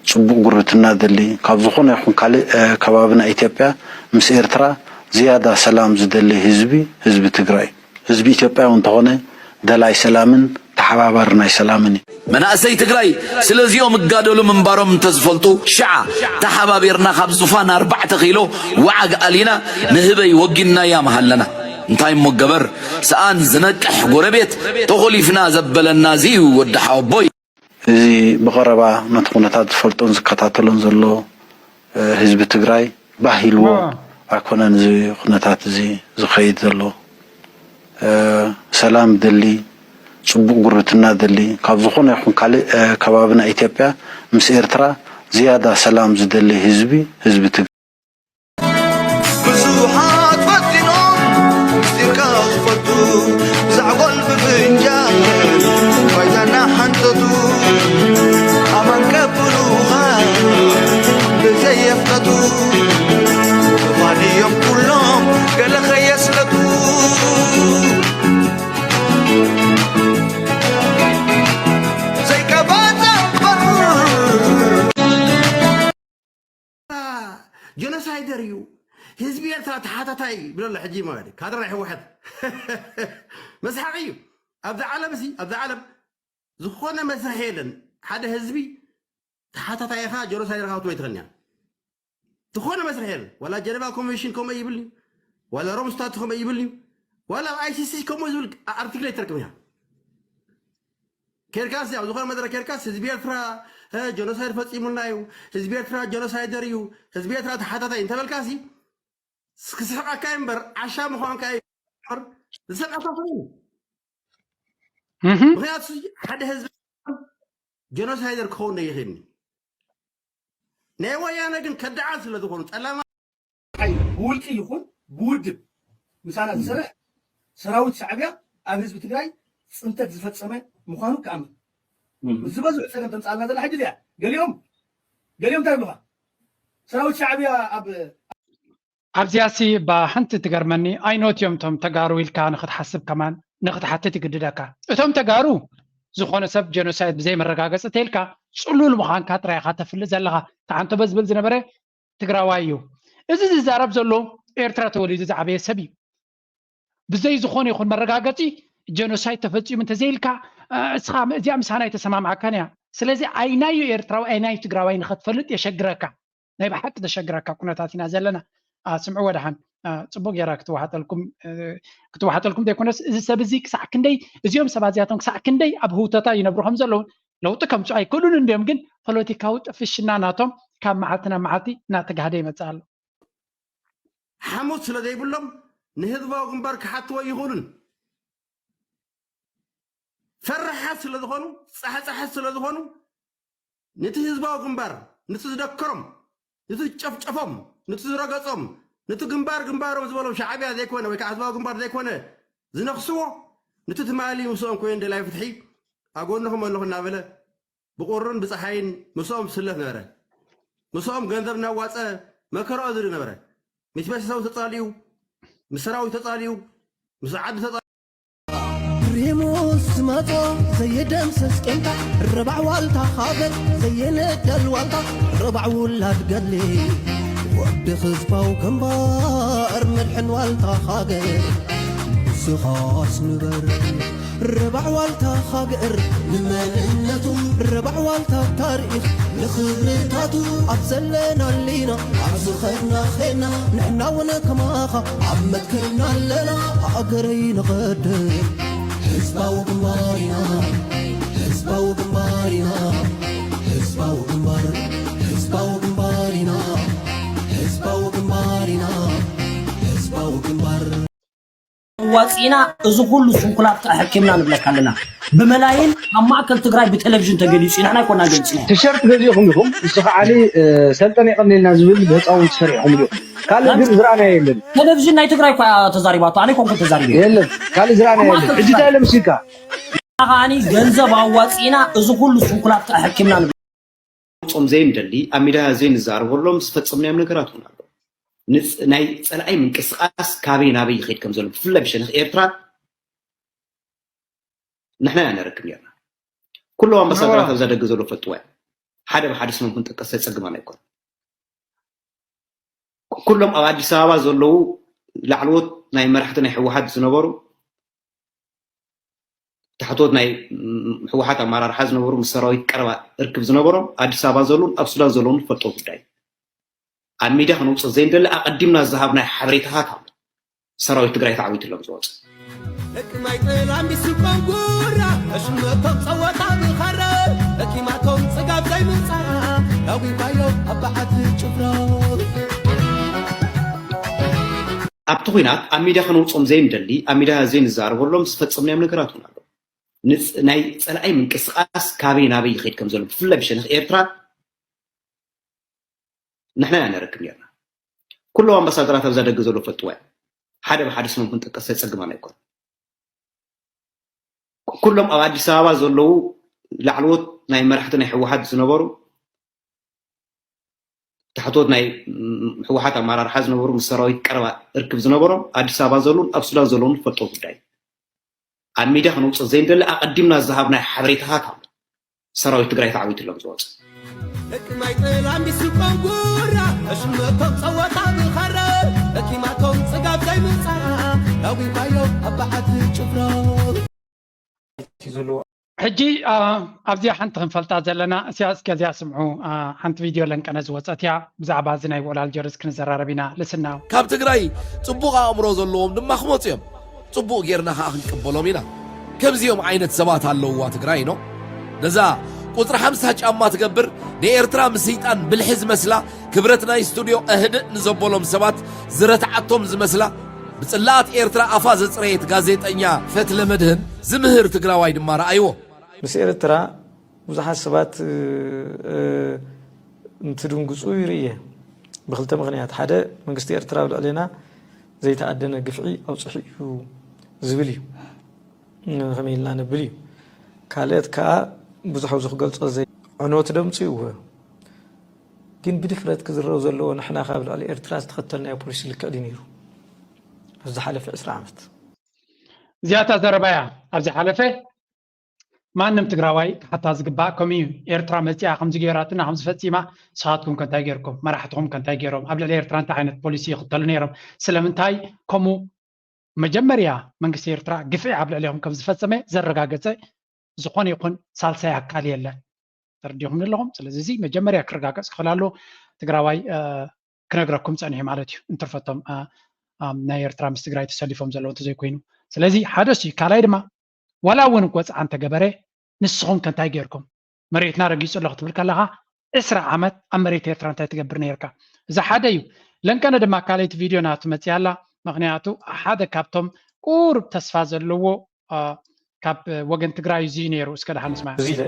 ፅቡቕ ጉርብትና ደሊ፣ ካብ ዝኾነ ይኹን ካልእ ከባቢ ናይ ኢትዮጵያ ምስ ኤርትራ ዝያዳ ሰላም ዝደሊ ህዝቢ ህዝቢ ትግራይ። ህዝቢ ኢትዮጵያ እውን እንተኾነ ደላይ ሰላምን ተሓባባሪ ናይ ሰላምን እዩ። መናእሰይ ትግራይ ስለዚኦም እጋደሉ ምንባሮም እንተዝፈልጡ ሽዓ ተሓባቢርና ካብ ዙፋን ኣርባዕተ ኪሎ ወዓግ ኣሊና ንህበይ ወጊንናያ ምሃለና። እንታይ እሞ ገበር ሰኣን ዝነቅሕ ጎረቤት ተኾሊፍና ዘበለና እዚ እዩ ወዲ ሓወቦይ። እዚ ብቐረባ ነቲ ኩነታት ዝፈልጦን ዝከታተሎን ዘሎ ህዝቢ ትግራይ ባህ ኢልዎ ኣይኮነን እዚ ኩነታት እዚ ዝኸይድ ዘሎ። ሰላም ደሊ፣ ፅቡቕ ጉርብትና ደሊ፣ ካብ ዝኾነ ይኹን ካልእ ከባቢ ናይ ኢትዮጵያ ምስ ኤርትራ ዝያዳ ሰላም ዝደሊ ህዝቢ ህዝቢ ትግራይ። ብዙሓት ፈቲኖም ምስጢርካ ክፈቱ ብዛዕጎል ብፍንጃል ባይዛና ሓንተቱ ኣማን ከብሉኻ ብዘየፍቀቱ ክፋል እዮም ኩሎም ገለ ከየስለቱ ዘይቀባጸ እምበር ጀኖሳይደር እዩ ህዝቢ ኤርትራ ተሓታታይ ብለሎ ሕጂ ማለት ካድራ ናይ ህወሓት መስሓቂ እዩ። ኣብዚ ዓለም እዚ ኣብዚ ዓለም ዝኾነ መስርሕ የለን ሓደ ህዝቢ ተሓታታይ ኢኻ ጀኖሳይደር ኢኻ ክትብሎ ኣይትኽእልን እያ። ዝኾነ መስርሕ የለን። ዋላ ጀነቫ ኮንቨንሽን ከምኡ ይብል እዩ። ዋላ ሮም ስታቱ ከምኡ ይብል እዩ። ዋላ ኣብ ኣይሲሲ ከምኡ ዝብል ኣርቲክል ኣይትረክብን እያ። ኬድካስ ኣብ ዝኾነ መድረክ ኬድካስ ህዝቢ ኤርትራ ጀኖሳይድ ፈፂሙልና እዩ፣ ህዝቢ ኤርትራ ጀኖሳይደር እዩ፣ ህዝቢ ኤርትራ ተሓታታይ እንተበልካሲ ክስሕቀካ እምበር ዓሻ ምዃንካ እዩ ዝስሕቀካ ኮይኑ ምክንያቱ ሓደ ህዝቢ ጀኖሳይደር ክኸውን ኣይኽእልን እዩ። ናይ ወያነ ግን ከዳዓት ስለ ዝኾኑ ጠላማ ሓይሊ ብውልቂ ይኹን ብውድብ ምሳና ዝሰርሕ ሰራዊት ሻዕቢያ ኣብ ህዝቢ ትግራይ ፅንተት ዝፈፀመ ምዃኑ ክኣምን። ዝበዝሑ ፀገም ተምፃልና ዘላ ሕጂ እዚኣ ገሊኦም ገሊኦም እንታይ ይብሉኻ ሰራዊት ሻዕቢያ ኣብ ኣብዚኣሲ እባ ሓንቲ ትገርመኒ ኣይኖት እዮም እቶም ተጋሩ ኢልካ ንክትሓስብ ከማን ንክትሓትት ይግድደካ። እቶም ተጋሩ ዝኾነ ሰብ ጀኖሳይድ ብዘይ መረጋገፂ ተይልካ ፅሉል ምዃንካ ጥራይ ኢኻ ተፍልጥ ዘለኻ። ተዓንቶ በዝብል ዝነበረ ትግራዋይ እዩ። እዚ ዝዛረብ ዘሎ ኤርትራ ተወሊዱ ዝዓበየ ሰብ እዩ። ብዘይ ዝኾነ ይኹን መረጋገፂ ጀኖሳይድ ተፈፂሙ እንተዘይልካ እስኻ እዚኣ ምሳና ኣይተሰማምዓካን እያ። ስለዚ ኣይናዩ ኤርትራዊ ኣይናዩ ትግራዋይ ንኸትፈልጥ የሸግረካ። ናይ ብሓቂ ዘሸግረካ ኩነታት ኢና ዘለና። ስምዕዎ ደሓን፣ ፅቡቅ ጌራ ክትወሓጠልኩም ክትወሓጠልኩም ዘይኮነስ እዚ ሰብ እዚ ክሳዕ ክንደይ እዚኦም ሰባት እዚኣቶም ክሳዕ ክንደይ ኣብ ህውተታ ይነብሩ ከም ዘለውን ለውጢ ከምፅኡ ኣይክእሉን እንዲዮም፣ ግን ፖለቲካዊ ጥፍሽና ናቶም ካብ መዓልቲ ናብ መዓልቲ እናተጋህደ ይመፅእ ኣሎ። ሓሞት ስለ ዘይብሎም ንህዝባዊ ግንባር ክሓትዎ ይኽእሉን። ፈራሓት ስለ ዝኾኑ፣ ፃሕፃሕት ስለ ዝኾኑ፣ ነቲ ህዝባዊ ግንባር፣ ነቲ ዝደከሮም፣ ነቲ ዝጨፍጨፎም፣ ነቲ ዝረገጾም፣ ነቲ ግንባር ግንባሮም ዝበሎም ሻዕብያ ዘይኮነ ወይ ከዓ ህዝባዊ ግንባር ዘይኮነ ዝነኽስዎ፣ ነቲ ትማሊ ምስኦም ኮይኑ ደላይ ፍትሒ ኣብ ጎንኹም ኣለኹ እናበለ ብቁርን ብፀሓይን ምስኦም ዝስለፍ ነበረ። ምስኦም ገንዘብ እናዋፀ መከራኡ ዝርኢ ነበረ። ምስ ቤተሰቡ ተፃሊኡ፣ ምስ ሰራዊት ተፃሊኡ፣ ምስ ዓዲ ተፃሊኡ። ሪሙስ ዝመጾ ዘየደምሰስ ቄንታ ረባዕ ዋልታ ሃገር ዘየነደል ዋልታ ረባዕ ውላድ ገድሊ ወዲ ህዝባዊ ግንባር መድሕን ዋልታ ሃገር ንስኻስ ንበር ረባዕ ዋልታ ሃገር ንመንነቱ ረባዕ ዋልታ ታሪኽ ንኽብርታቱ ኣብ ዘለና ኣሊና ኣብ ዝኸድና ኸድና ንሕና እውን ከማኻ ኣብ መትከልና ኣለና ሃገረይ ንቐድም ህዝባዊ ግንባር ኢና ህዝባዊ ግንባር ኢና ህዝባዊ ግንባር ህዝባዊ ግንባር ኢና ህዝባዊ ግንባር ኢና ህዝባዊ ግንባር ኣዋፂእና እዚ ኩሉ ስንኩላት ከዓ ሕኪምና ንብለካ ኣለና። ብመላይን ኣብ ማእከል ትግራይ ብቴሌቪዥን ተገሊፁ እዩ። ንሕና ኣይኮና ገሊፅና። ቲሸርት ገዚእኹም ኢኹም። ንሱ ከዓ ሰልጠን የቐንየልና ዝብል ንህፃውንቲ ሰሪሕኹምሉ ኢኹም። ካልእ ግን ዝረኣናዮ የለን። ቴሌቪዥን ናይ ትግራይ እኳ ተዛሪባቶ። ኣነ ኣይኮንኩን ተዛሪበ። የለን። ካልእ ዝረኣናዮ የለን። ሕጂ እንታይ ኢለ ምስልካ? ከዓኒ ገንዘብ ኣዋፂና እዚ ኩሉ ስንኩላት ከኣ ሕኪምና ንብል። ጾም ዘይንደሊ ኣብ ሚድያ ዘይንዛረበሎም ዝፈጸምናዮም ነገራት እውን ኣሎ። ናይ ጸላኢ ምንቅስቃስ ካበይ ናበይ ይኸይድ ከም ዘሎ ብፍላይ ብሸነኽ ኤርትራ ንሕና ኢና ነረክብ ነርና። ኩሎም ኣምባሳደራት ኣብዛ ደገ ዘሎ ፈልጥዋ እዮም። ሓደ ብሓደ ስሞም ክንጠቀስ ዘጸግመና ኣይኮነን። ኩሎም ኣብ ኣዲስ ኣበባ ዘለዉ ላዕለዎት ናይ መራሕቲ ናይ ህወሓት ዝነበሩ ታሕተዎት ናይ ህወሓት ኣመራርሓ ዝነበሩ ምስ ሰራዊት ቀረባ ርክብ ዝነበሮም ኣዲስ ኣበባ ዘለውን ኣብ ሱዳን ዘለውን ዝፈልጦ ጉዳይ ኣብ ሚድያ ክነውፅእ ዘይንደሊ ኣቐዲምና ዝሃብናይ ሓበሬታታት ኣሎ። ሰራዊት ትግራይ ተዓዊቱ ኢሎም ዝወፁ ደቂ ማይ ጥላም ቢስቆም ጉራ ተሽመቶም ፀወታ ብኸረ ለኪማቶም ፅጋብ ዘይምፃ ዳዊባዮ ኣብ በዓቲ ጭፍሮ ኣብቲ ኹናት ኣብ ሚድያ ከነውፅኦም ዘይንደሊ ኣብ ሚድያ ዘይንዛረበሎም ዝፈፀምናዮም ነገራት እውን ኣሎ። ናይ ፀላኢ ምንቅስቃስ ካበይ ናበይ ይኸይድ ከም ዘሎ ብፍላይ ብሸነኽ ኤርትራ ንሕና ኢና ነረክብ ነርና። ኩሎም ኣምባሳደራት ኣብዛ ደገ ዘሎ ፈልጥዋ እዮም። ሓደ ብሓደ ስሞም ክንጠቀስ ዘጸግመና ኣይኮነን። ኩሎም ኣብ ኣዲስ ኣበባ ዘለዉ ላዕለዎት ናይ መራሕቲ ናይ ህወሓት ዝነበሩ ታሕተዎት ናይ ህወሓት ኣመራርሓ ዝነበሩ ምስ ሰራዊት ቀረባ ርክብ ዝነበሮም ኣዲስ ኣበባ ዘለውን ኣብ ሱዳን ዘለውን ዝፈልጦ ጉዳይ ኣብ ሚድያ ክነውፅእ ዘይንደሊ ኣቐዲምና ዝሃብናይ ሓበሬታታት ኣሎ። ሰራዊት ትግራይ ተዓዊቱ ኢሎም ዝወፁ ደቂ ማይ ጥላም ቢስቆም ጉራ ተሽመቶም ፀወታ ብኸረ ለኪማቶም ፅጋብ ዘይምፃ ዳዊባዮ ኣብ በዓቲ ጭፍሮ ሕጂ ኣብዚኣ ሓንቲ ክንፈልጣ ዘለና እስያ እስከ እዚኣ ስምዑ ሓንቲ ቪድዮ ለንቀነ ዝወፀት እያ ብዛዕባ እዚ ናይ ውዕል ኣልጀርስ ክንዘራረብ ኢና ልስና ካብ ትግራይ ፅቡቕ ኣእምሮ ዘለዎም ድማ ክመፁ እዮም ፅቡቕ ጌርና ከዓ ክንቅበሎም ኢና ከምዚኦም ዓይነት ሰባት ኣለውዋ ትግራይ ኖ ነዛ ቁፅሪ ሓምሳ ጫማ ትገብር ንኤርትራ ምስይጣን ብልሒ ዝመስላ ክብረት ናይ ስቱድዮ እህድእ ንዘበሎም ሰባት ዝረትዓቶም ዝመስላ ብፅላኣት ኤርትራ ኣፋ ዘፅረየት ጋዜጠኛ ፈትለ መድህን ዝምህር ትግራዋይ ድማ ረኣይዎ። ምስ ኤርትራ ብዙሓት ሰባት እንትድንግፁ ይርእየ ብክልተ ምክንያት ሓደ መንግስቲ ኤርትራ ኣብ ልዕሌና ዘይተኣደነ ግፍዒ ኣውፅሑ እዩ ዝብል እዩ ከመይ ኢልና ነብል እዩ ካልኦት ከዓ ብዙሕ ኣብዚ ክገልፆ ዘይ ዕንወት ደምፅኡ ግን ብድፍረት ክዝረብ ዘለዎ ንሕና ካብ ልዕሊ ኤርትራ ዝተኸተልናዮ ፖሊሲ ልክዕ ድዩ ነይሩ ኣብ ዝሓለፈ ዕስራ ዓመት እዚኣታ ዘረባያ ኣብ ዝሓለፈ ማንም ትግራዋይ ክሓታ ዝግባእ ከምኡ እዩ ኤርትራ መፂኣ ከምዚ ገይራትና ከምዚ ፈፂማ ንስኻትኩም ከ እንታይ ገይርኩም መራሕትኹም ከ እንታይ ገይሮም ኣብ ልዕሊ ኤርትራ እንታይ ዓይነት ፖሊሲ ይኽተሉ ነይሮም ስለምንታይ ከምኡ መጀመርያ መንግስቲ ኤርትራ ግፍዒ ኣብ ልዕሊኹም ከም ዝፈፀመ ዘረጋገፀ ዝኾነ ይኹን ሳልሳይ ኣካል የለን ተረዲኹም ኣለኹም ስለዚ እዚ መጀመርያ ክረጋገፅ ክኽእል ኣለዎ ትግራዋይ ክነግረኩም ፀኒሑ ማለት እዩ እንትርፈቶም ናይ ኤርትራ ምስ ትግራይ ተሰሊፎም ዘለዉ እንተዘይኮይኑ ስለዚ ሓደ ሱ ካልኣይ ድማ ዋላ እውን ወፅዓ እንተገበረ ንስኹም ከ እንታይ ገይርኩም መሬትና ረጊፁ ኣሎ ክትብል ከለኻ ዕስራ ዓመት ኣብ መሬት ኤርትራ እንታይ ትገብር ነይርካ እዚ ሓደ እዩ ለንቀነ ድማ ካልኣይቲ ቪድዮ ናቱ መፅያ ኣላ ምክንያቱ ሓደ ካብቶም ቁሩብ ተስፋ ዘለዎ ካብ ወገን ትግራይ እዩ ነይሩ እስከ ደሓን ንስማ እዚ ኢለ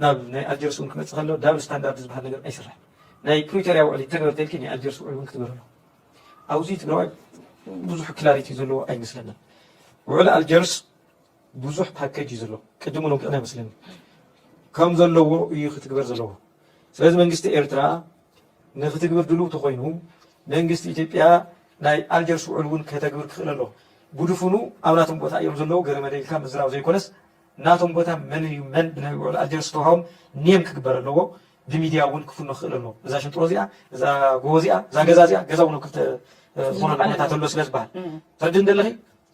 ናብ ናይ ኣልጀርስ እውን ክመፅእ ከሎ ዳብል ስታንዳርድ ዝበሃል ነገር ኣይስራሕ ናይ ፕሪቶርያ ውዕል ይተግበር ተልኪ ናይ ኣልጀርስ ውዕል እውን ክትግበር ኣሎ ኣብዚ ትግራዋይ ብዙሕ ክላሪቲ ዘለዎ ኣይመስለና ውዕል ኣልጀርስ ብዙሕ ፓኬጅ እዩ ዘሎ ቅድም እውን ኣውቂዕና ይመስለኒ ከም ዘለዎ እዩ ክትግበር ዘለዎ ስለዚ መንግስቲ ኤርትራ ንክትግብር ድልው ተኾይኑ መንግስቲ ኢትዮጵያ ናይ ኣልጀርስ ውዕል እውን ከተግብር ክኽእል ኣሎ ብድፉኑ ኣብ ናቶም ቦታ እዮም ዘለዉ ገለ መለ ኢልካ ምዝራብ ዘይኮነስ ናቶም ቦታ መን እዩ መን ብናይ ውዕል ኣልጀርስ ዝተውሃቦም ኔም ክግበር ኣለዎ ብሚድያ እውን ክፍኖ ክኽእል ኣሎ እዛ ሽንጥሮ እዚኣ እዛ ጎቦ እዚኣ እዛ ገዛ እዚኣ ገዛ እውን ኣብ ክልተ ዝኾነ ኩነታት ኣሎ ስለ ዝበሃል ተርድን ደለኺ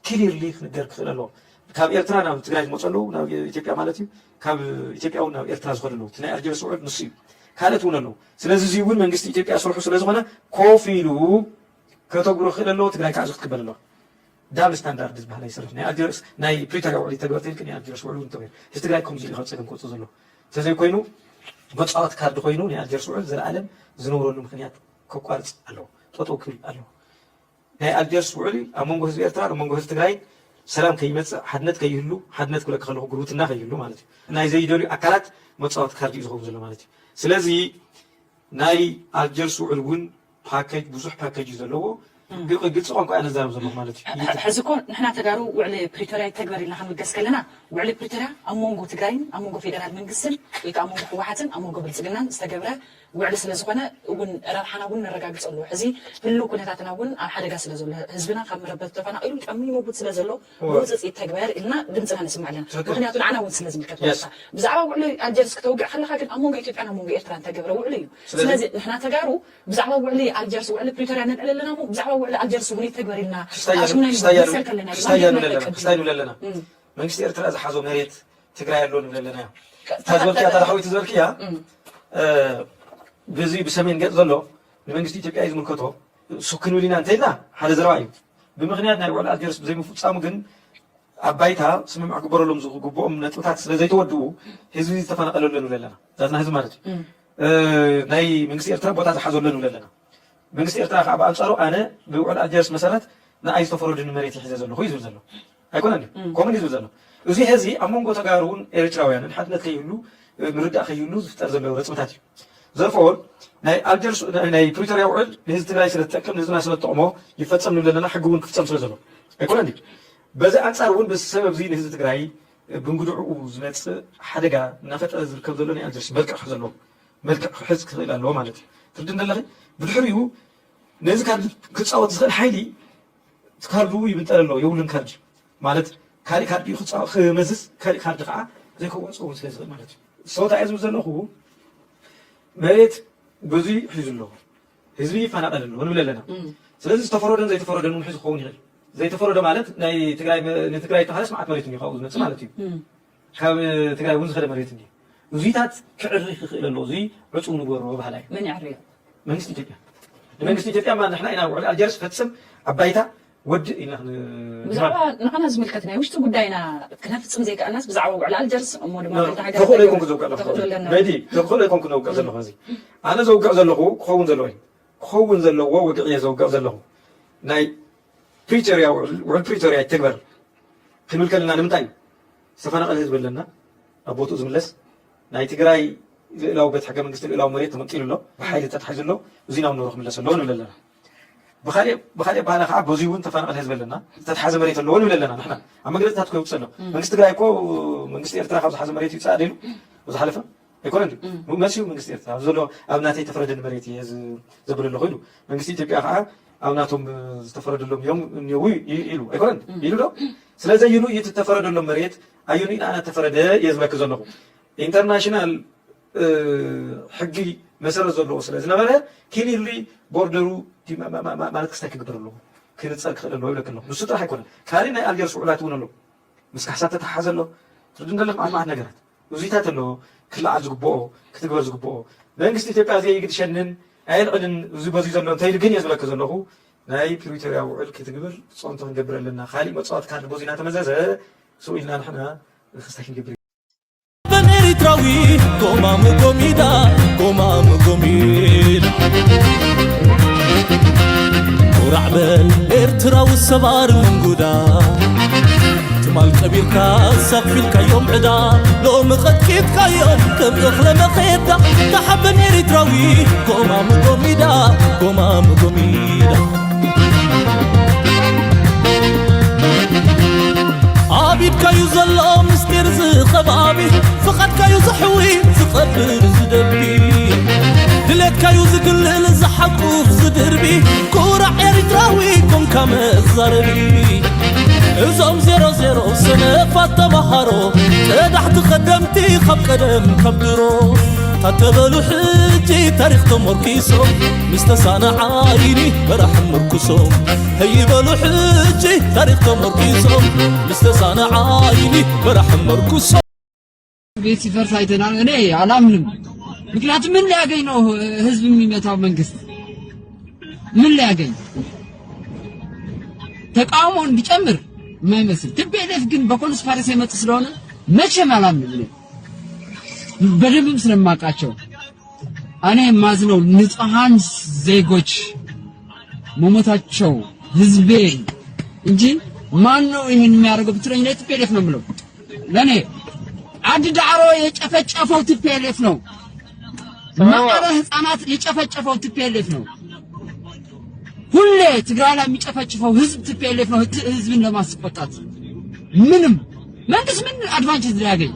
ክሊርሊ ክንገር ክኽእል ኣለዎ ካብ ኤርትራ ናብ ትግራይ ዝመፁ ኣለዉ ናብ ኢትዮጵያ ማለት እዩ ካብ ኢትዮጵያ እውን ናብ ኤርትራ ዝኸዱ ኣለዉ እቲ ናይ ኣልጀርስ ውዕል ንሱ እዩ ካልኦት እውን ኣለዉ ስለዚ እዚ እውን መንግስቲ ኢትዮጵያ ስርሑ ስለ ዝኾነ ኮፍ ኢሉ ከተግብሮ ክኽእል ኣለዎ ትግራይ ከዓ እዚ ክትቅበል ኣለዋ ዳብል ስታንዳርድ ዝበሃል ኣይሰርሕ ናይ ኣልጀርስ ናይ ፕሪቶሪያ ውዕል ተግበር ተልክ ናይ ኣልጀርስ ውዕል እውን ተግበር እዚ ትግራይ ከምዚ ኢሉ ካብ ፀገም ክወፅእ ዘለዎ እንተዘይኮይኑ መፃወት ካርድ ኮይኑ ናይ ኣልጀርስ ውዕል ዘለኣለም ዝነብረሉ ምክንያት ከቋርፅ ኣለዎ ጠጠው ክብል ኣለዎ ናይ ኣልጀርስ ውዕል ኣብ መንጎ ህዝቢ ኤርትራ ኣብ መንጎ ህዝቢ ትግራይ ሰላም ከይመፅእ ሓድነት ከይህሉ ሓድነት ክብለካ ከለኩ ጉርብትና ከይህሉ ማለት እዩ ናይ ዘይደልዩ ኣካላት መፃወት ካርድ እዩ ዝኸውን ዘሎ ማለት እዩ ስለዚ ናይ ኣልጀርስ ውዕል እውን ፓኬጅ ብዙሕ ፓኬጅ እዩ ዘለዎ ግ- ግልፂ ቋንቋ እየ ነዛረብ ዘለኹ ማለት እዩ። ሕዚ እኮ ንሕና ተጋሩ ውዕሊ ፕሪቶርያ ይተግበር ኢልና ክንብገስ ከለና ውዕሊ ፕሪቶርያ ኣብ መንጎ ትግራይን ኣብ መንጎ ፌደራል መንግስትን ወይ ከዓ ኣብ መንጎ ህወሓትን ኣብ መንጎ ብልፅግናን ዝተገብረ ውዕሊ ስለዝኾነ እውን ረብሓና እውን ነረጋግፀሉ። ሕዚ ህልው ኩነታትና እውን ኣብ ሓደጋ ስለዘሎ ህዝብና ካብ መረበቱ ተፈናቒሉ ጠሚሙ ሞጉት ስለዘሎ ብውፅፅ ይተግበር ኢልና ድምፅና ነስምዕ ኣለና። ምክንያቱ ንዓና እውን ስለዝምልከት ማለት ብዛዕባ ውዕሊ ኣልጀርስ ክተውግዕ ከለካ ግን ኣብ መንጎ ኢትዮጵያን ኣብ መንጎ ኤርትራን ተገብረ ውዕሊ እዩ። ስለዚ ንሕና ተጋሩ ብዛዕባ ውዕሊ ኣልጀርስ ውዕሊ ፕሪቶርያ ነልዕል ኣለና እሞ ብዛዕባ ውዕሊ ኣልጀርስ እውን ይተግበር ኢልና ኣሽሙና ንበሰል ከለና ክስታይ ንብል ኣለና። መንግስቲ ኤርትራ ዝሓዞ መሬት ትግራይ ኣሎ ንብል ኣለና። እታ ዝበልክያ እታ ዳሕወይቲ ዝበልክያ ብዚ ብሰሜን ገፅ ዘሎ ንመንግስቲ ኢትዮጵያ እዩ ዝምልከቶ። እሱ ክንብል ኢና እንተኢልና ሓደ ዘረባ እዩ። ብምክንያት ናይ ውዕሊ ኣልጀርስ ብዘይምፍፃሙ ግን ኣብ ባይታ ስምምዕ ክግበረሎም ዝግብኦም ነጥብታት ስለ ዘይተወድኡ ህዝቢ ዝተፈናቀለሉ ንብል ኣለና። ዛትና ህዝቢ ማለት እዩ። ናይ መንግስቲ ኤርትራ ቦታ ዝሓዘሉ ንብል ኣለና። መንግስቲ ኤርትራ ከዓ ብኣንፃሩ ኣነ ብውዕል ኣልጀርስ መሰረት ንኣይ ዝተፈረዱኒ መሬት ይሕዘ ዘለኹ እዩ ዝብል ዘሎ። ኣይኮነን ድዩ? ከምኡ እዩ ዝብል ዘሎ። እዚ ሕዚ ኣብ መንጎ ተጋሩን ኤርትራውያንን ሓድነት ከይህሉ ምርዳእ ከይህሉ ዝፍጠር ዘሎ ረፅምታት እዩ። ዘርፈኦል ናይ ኣልጀርስ ናይ ፕሪቶርያ ውዕል ንህዝቢ ትግራይ ስለ ዝጠቅም ንህዝብና ስለ ዝጠቕሞ ይፈፀም ንብል ኣለና። ሕጊ እውን ክፍፀም ስለ ዘሎ ኣይኮነን ድዩ? በዚ ኣንፃር እውን በዚ ሰበብ እዚ ንህዝቢ ትግራይ ብእንግድዕኡ ዝመፅእ ሓደጋ እናፈጠረ ዝርከብ ዘሎ ናይ ኣልጀርስ መልክዕ ክሕዝ ኣለዎ። መልክዕ ክሕዝ ክኽእል ኣለዎ ማለት እዩ። ትርድእኒ ኣለኺ? ብድሕሪኡ ነዚ ካርድ ክፃወት ዝኽእል ሓይሊ እቲ ካርዱ ይብንጠል ኣለዎ። የብሉን ካርድ ማለት ካሊእ ካርድ እዩ ክፃወ- ክመዝዝ ካሊእ ካርድ ከዓ ዘይከዋፅኦ እውን ስለ ዝኽእል ማለት እዩ። ሰው እንታይ እየ ዝብል ዘለኹ መሬት ብዙ ሒዙ ኣለዎ። ህዝቢ ይፈናቀል ኣለዎ ንብል ኣለና። ስለዚ ዝተፈረደን ዘይተፈረደን እውን ሒዙ ክኸውን ይኽእል። ዘይተፈረደ ማለት ናይ ትግራይ መ- ንትግራይ ተሃስ መዓት መሬት እዩ ካብኡ ዝመፅእ ማለት እዩ። ካብ ትግራይ እውን ዝኸደ መሬት እንዲ እዙይታት ክዕሪ ክኽእል ኣለዎ። እዙይ ዕፁብ ንግበሮ ባህላ እዩ። መን ይዕርዮ? መንግስቲ ኢትዮጵያ ንመንግስቲ ኢትዮጵያ ማ ንሕና ኢና ውዕል ኣልጀርስ ፈፅም ኣብ ባይታ ወድእ ኢልና ክን- ብዛዕባ ንዓና ዝምልከት ናይ ውሽጢ ጉዳይና ክነፍፅም ዘይከኣልናስ ብዛዕባ ውዕል ኣልጀርስ እሞ ድማ ሓንቲ ሃገር ተኽእሎ ይኮንኩ ዘውቅዕ ዘለኹ ተኽእሎ ኣለና። በዲ ተኽእሎ ይኮንኩ ዘውቅዕ ዘለኹ እዚ ኣነ ዘውቅዕ ዘለኹ ክኸውን ዘለዎ እዩ። ክኸውን ዘለዎ ወግዕ እየ ዘውቅዕ ዘለኹ ናይ ፕሪቶርያ ውዕል ውዕል ፕሪቶርያ ይተግበር ክንብል ከለና ንምንታይ እዩ ዝተፈናቐለ ህዝቢ ኣለና ኣብ ቦትኡ ዝምለስ ናይ ትግራይ ልእላዊ ቤት ሕገ መንግስቲ ልእላዊ መሬት ተመንጢሉ ኣሎ ብሓይሊ ተታሒዙ ኣሎ እዙይ ናብ ኖሮ ክምለስ ኣለዎ ንብል ኣለና ብካሊእ ብካሊእ ባህላ ከዓ በዙይ እውን ተፈናቐለ ህዝቢ ኣለና ዝተትሓዘ መሬት ኣለዎ ንብል ኣለና ንሕና ኣብ መግለፅታት ኮ ይውፅእ ኣሎ መንግስቲ ትግራይ እኮ መንግስቲ ኤርትራ ካብ ዝሓዘ መሬት ይውፃእ ደ ኢሉ ዝሓለፈ ኣይኮነን ድዩ? መሲሉ መንግስቲ ኤርትራ ዘሎ ኣብ ናተይ ተፈረደኒ መሬት እየ ዝ- ዘብል ኣለኹ ኢሉ መንግስቲ ኢትዮጵያ ከዓ ኣብ ናቶም ዝተፈረደሎም እዮም እኒው ኢሉ ኣይኮነን ኢሉ ዶ? ስለዚ ኢሉ እቲ ዝተፈረደሎም መሬት ኣየኑ ኢና ኣና ተፈረደ እየ ዝብለክ ዘለኹ ኢንተርናሽናል ሕጊ መሰረት ዘለዎ ስለ ዝነበረ ክሊርሊ ቦርደሩ ዲ- ማ- ማ- ማ- ማለት ክስታይ ክግበር ኣለዎ ክንፀር ክኽእል ኣለዎ ይብለክ ኣለኹ ንሱ ጥራሕ ኣይኮነን ካሊእ ናይ ኣልጀርስ ውዕላት እውን ኣለዉ ምስ ካሕሳ ተተሓሓዘ ኣሎ ትርድእኒ ዘለኹ መዓት መዓት ነገራት እዙይታት ኣሎ ክለዓል ዝግብኦ ክትግበር ዝግብኦ መንግስቲ ኢትዮጵያ እዚ ኣይግድሸንን ኣየልዕልን እዚ በዚ ዘሎ እንተ ኢሉ ግን እየ ዝብለካ ዘለኹ ናይ ፕሪቶርያ ውዕል ክትግብር ፅዕንቶ ክንገብር ኣለና ካሊእ መፃወቲ ካርድ በዚ እናተመዘዘ ስው ኢልና ንሕና ክስታይ ክንገብር በን ኤሪትራዊ ጎማሙ ጎሚዳ ጎማሙ ጎሚዳ ኩራዕ በል ኤርትራዊ ሰባር ምንጉዳ ትማል ቀቢርካ ሳፊልካዮም ዕዳ ሎሚ ቀጥቂጥካዮም ከም እኽለ መኼዳ ተሓበን ኤሪትራዊ ጎማሙ ጎሚዳ ጎማሙ ጎሚዳ ኣብ ኢድካዩ ዘሎ ምስጢር ዝኸባቢ ፍቓድካዩ ዘሕዊ ዝቐብር ዝደቢ ድሌትካዩ ዝግልል ዝሓቁፍ ዝድርቢ ኩራዕ ኤሪትራዊ ኮንካ መዛረቢ እዞም ዜሮ ዜሮ ሰነፋት ተማሃሮ ቀዳሕቲ ኸደምቲ ካብ ቀደም ካብ ድሮ ታተበሉ ሕጂ ታሪኽ ተሞርኪሶም ምስ ተሳነ ዓይኒ በራሕ ምርኩሶም ህይበሉ ሕጂ ታሪኽ ተሞርኪሶም ምስ ተሳነ ዓይኒ በራሕ ምርኩሶም ቤት ሲፈርስ አይተናል። እኔ አላምንም። ምክንያቱም ምን ሊያገኝ ነው ህዝብ የሚመታው መንግስት ምን ሊያገኝ? ተቃውሞ እንዲጨምር የማይመስል ቲፒኤልኤፍ ግን በኮንስፓይረሲ የመጡ ስለሆነ መቼም አላምንም። እኔ በደንብም ስለማውቃቸው እኔ የማዝነው ንጹሐን ዜጎች መሞታቸው ህዝቤ እንጂ ማን ነው ይህን የሚያደርገው ብትለኝ እኔ ቲፒኤልኤፍ ነው የምለው። ለእኔ አዲ ዳዕሮ የጨፈጨፈው ቲፒኤልኤፍ ነው። መቀለ ህፃናት የጨፈጨፈው ቲፒኤልኤፍ ነው። ሁሌ ትግራይ ላይ የሚጨፈጭፈው ህዝብ ቲፒኤልኤፍ ነው። ህዝብን ለማስቆጣት ምንም መንግስት ምን አድቫንቴጅ ሊያገኝ?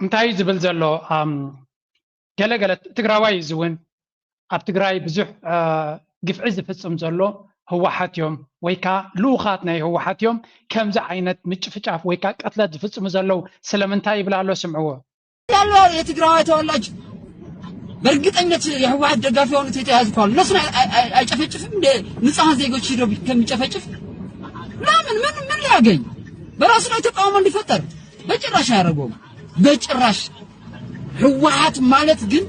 እንታይ እዩ ዝብል ዘሎ? ገለገለ ትግራዋይ እዚ እውን ኣብ ትግራይ ብዙሕ ግፍዒ ዝፍፅም ዘሎ ህወሓት እዮም ወይ ከዓ ልኡኻት ናይ ህወሓት እዮም። ከምዚ ዓይነት ምጭፍጫፍ ወይ ከዓ ቅትለት ዝፍፅሙ ዘለዉ ስለምንታይ ይብል ኣሎ? ስምዕዎ። ያለው የትግራዋይ ተወላጅ በእርግጠኝነት የህወሓት ደጋፊ የሆኑት የተያዙ ከሆኑ እነሱን አይጨፈጭፍም? እንደ ንጹሐን ዜጎች ሂዶ ከሚጨፈጭፍ ለምን ምን ምን ሊያገኝ? በራሱ ላይ ተቃውሞ እንዲፈጠር በጭራሽ አያደርገውም። በጭራሽ። ህወሓት ማለት ግን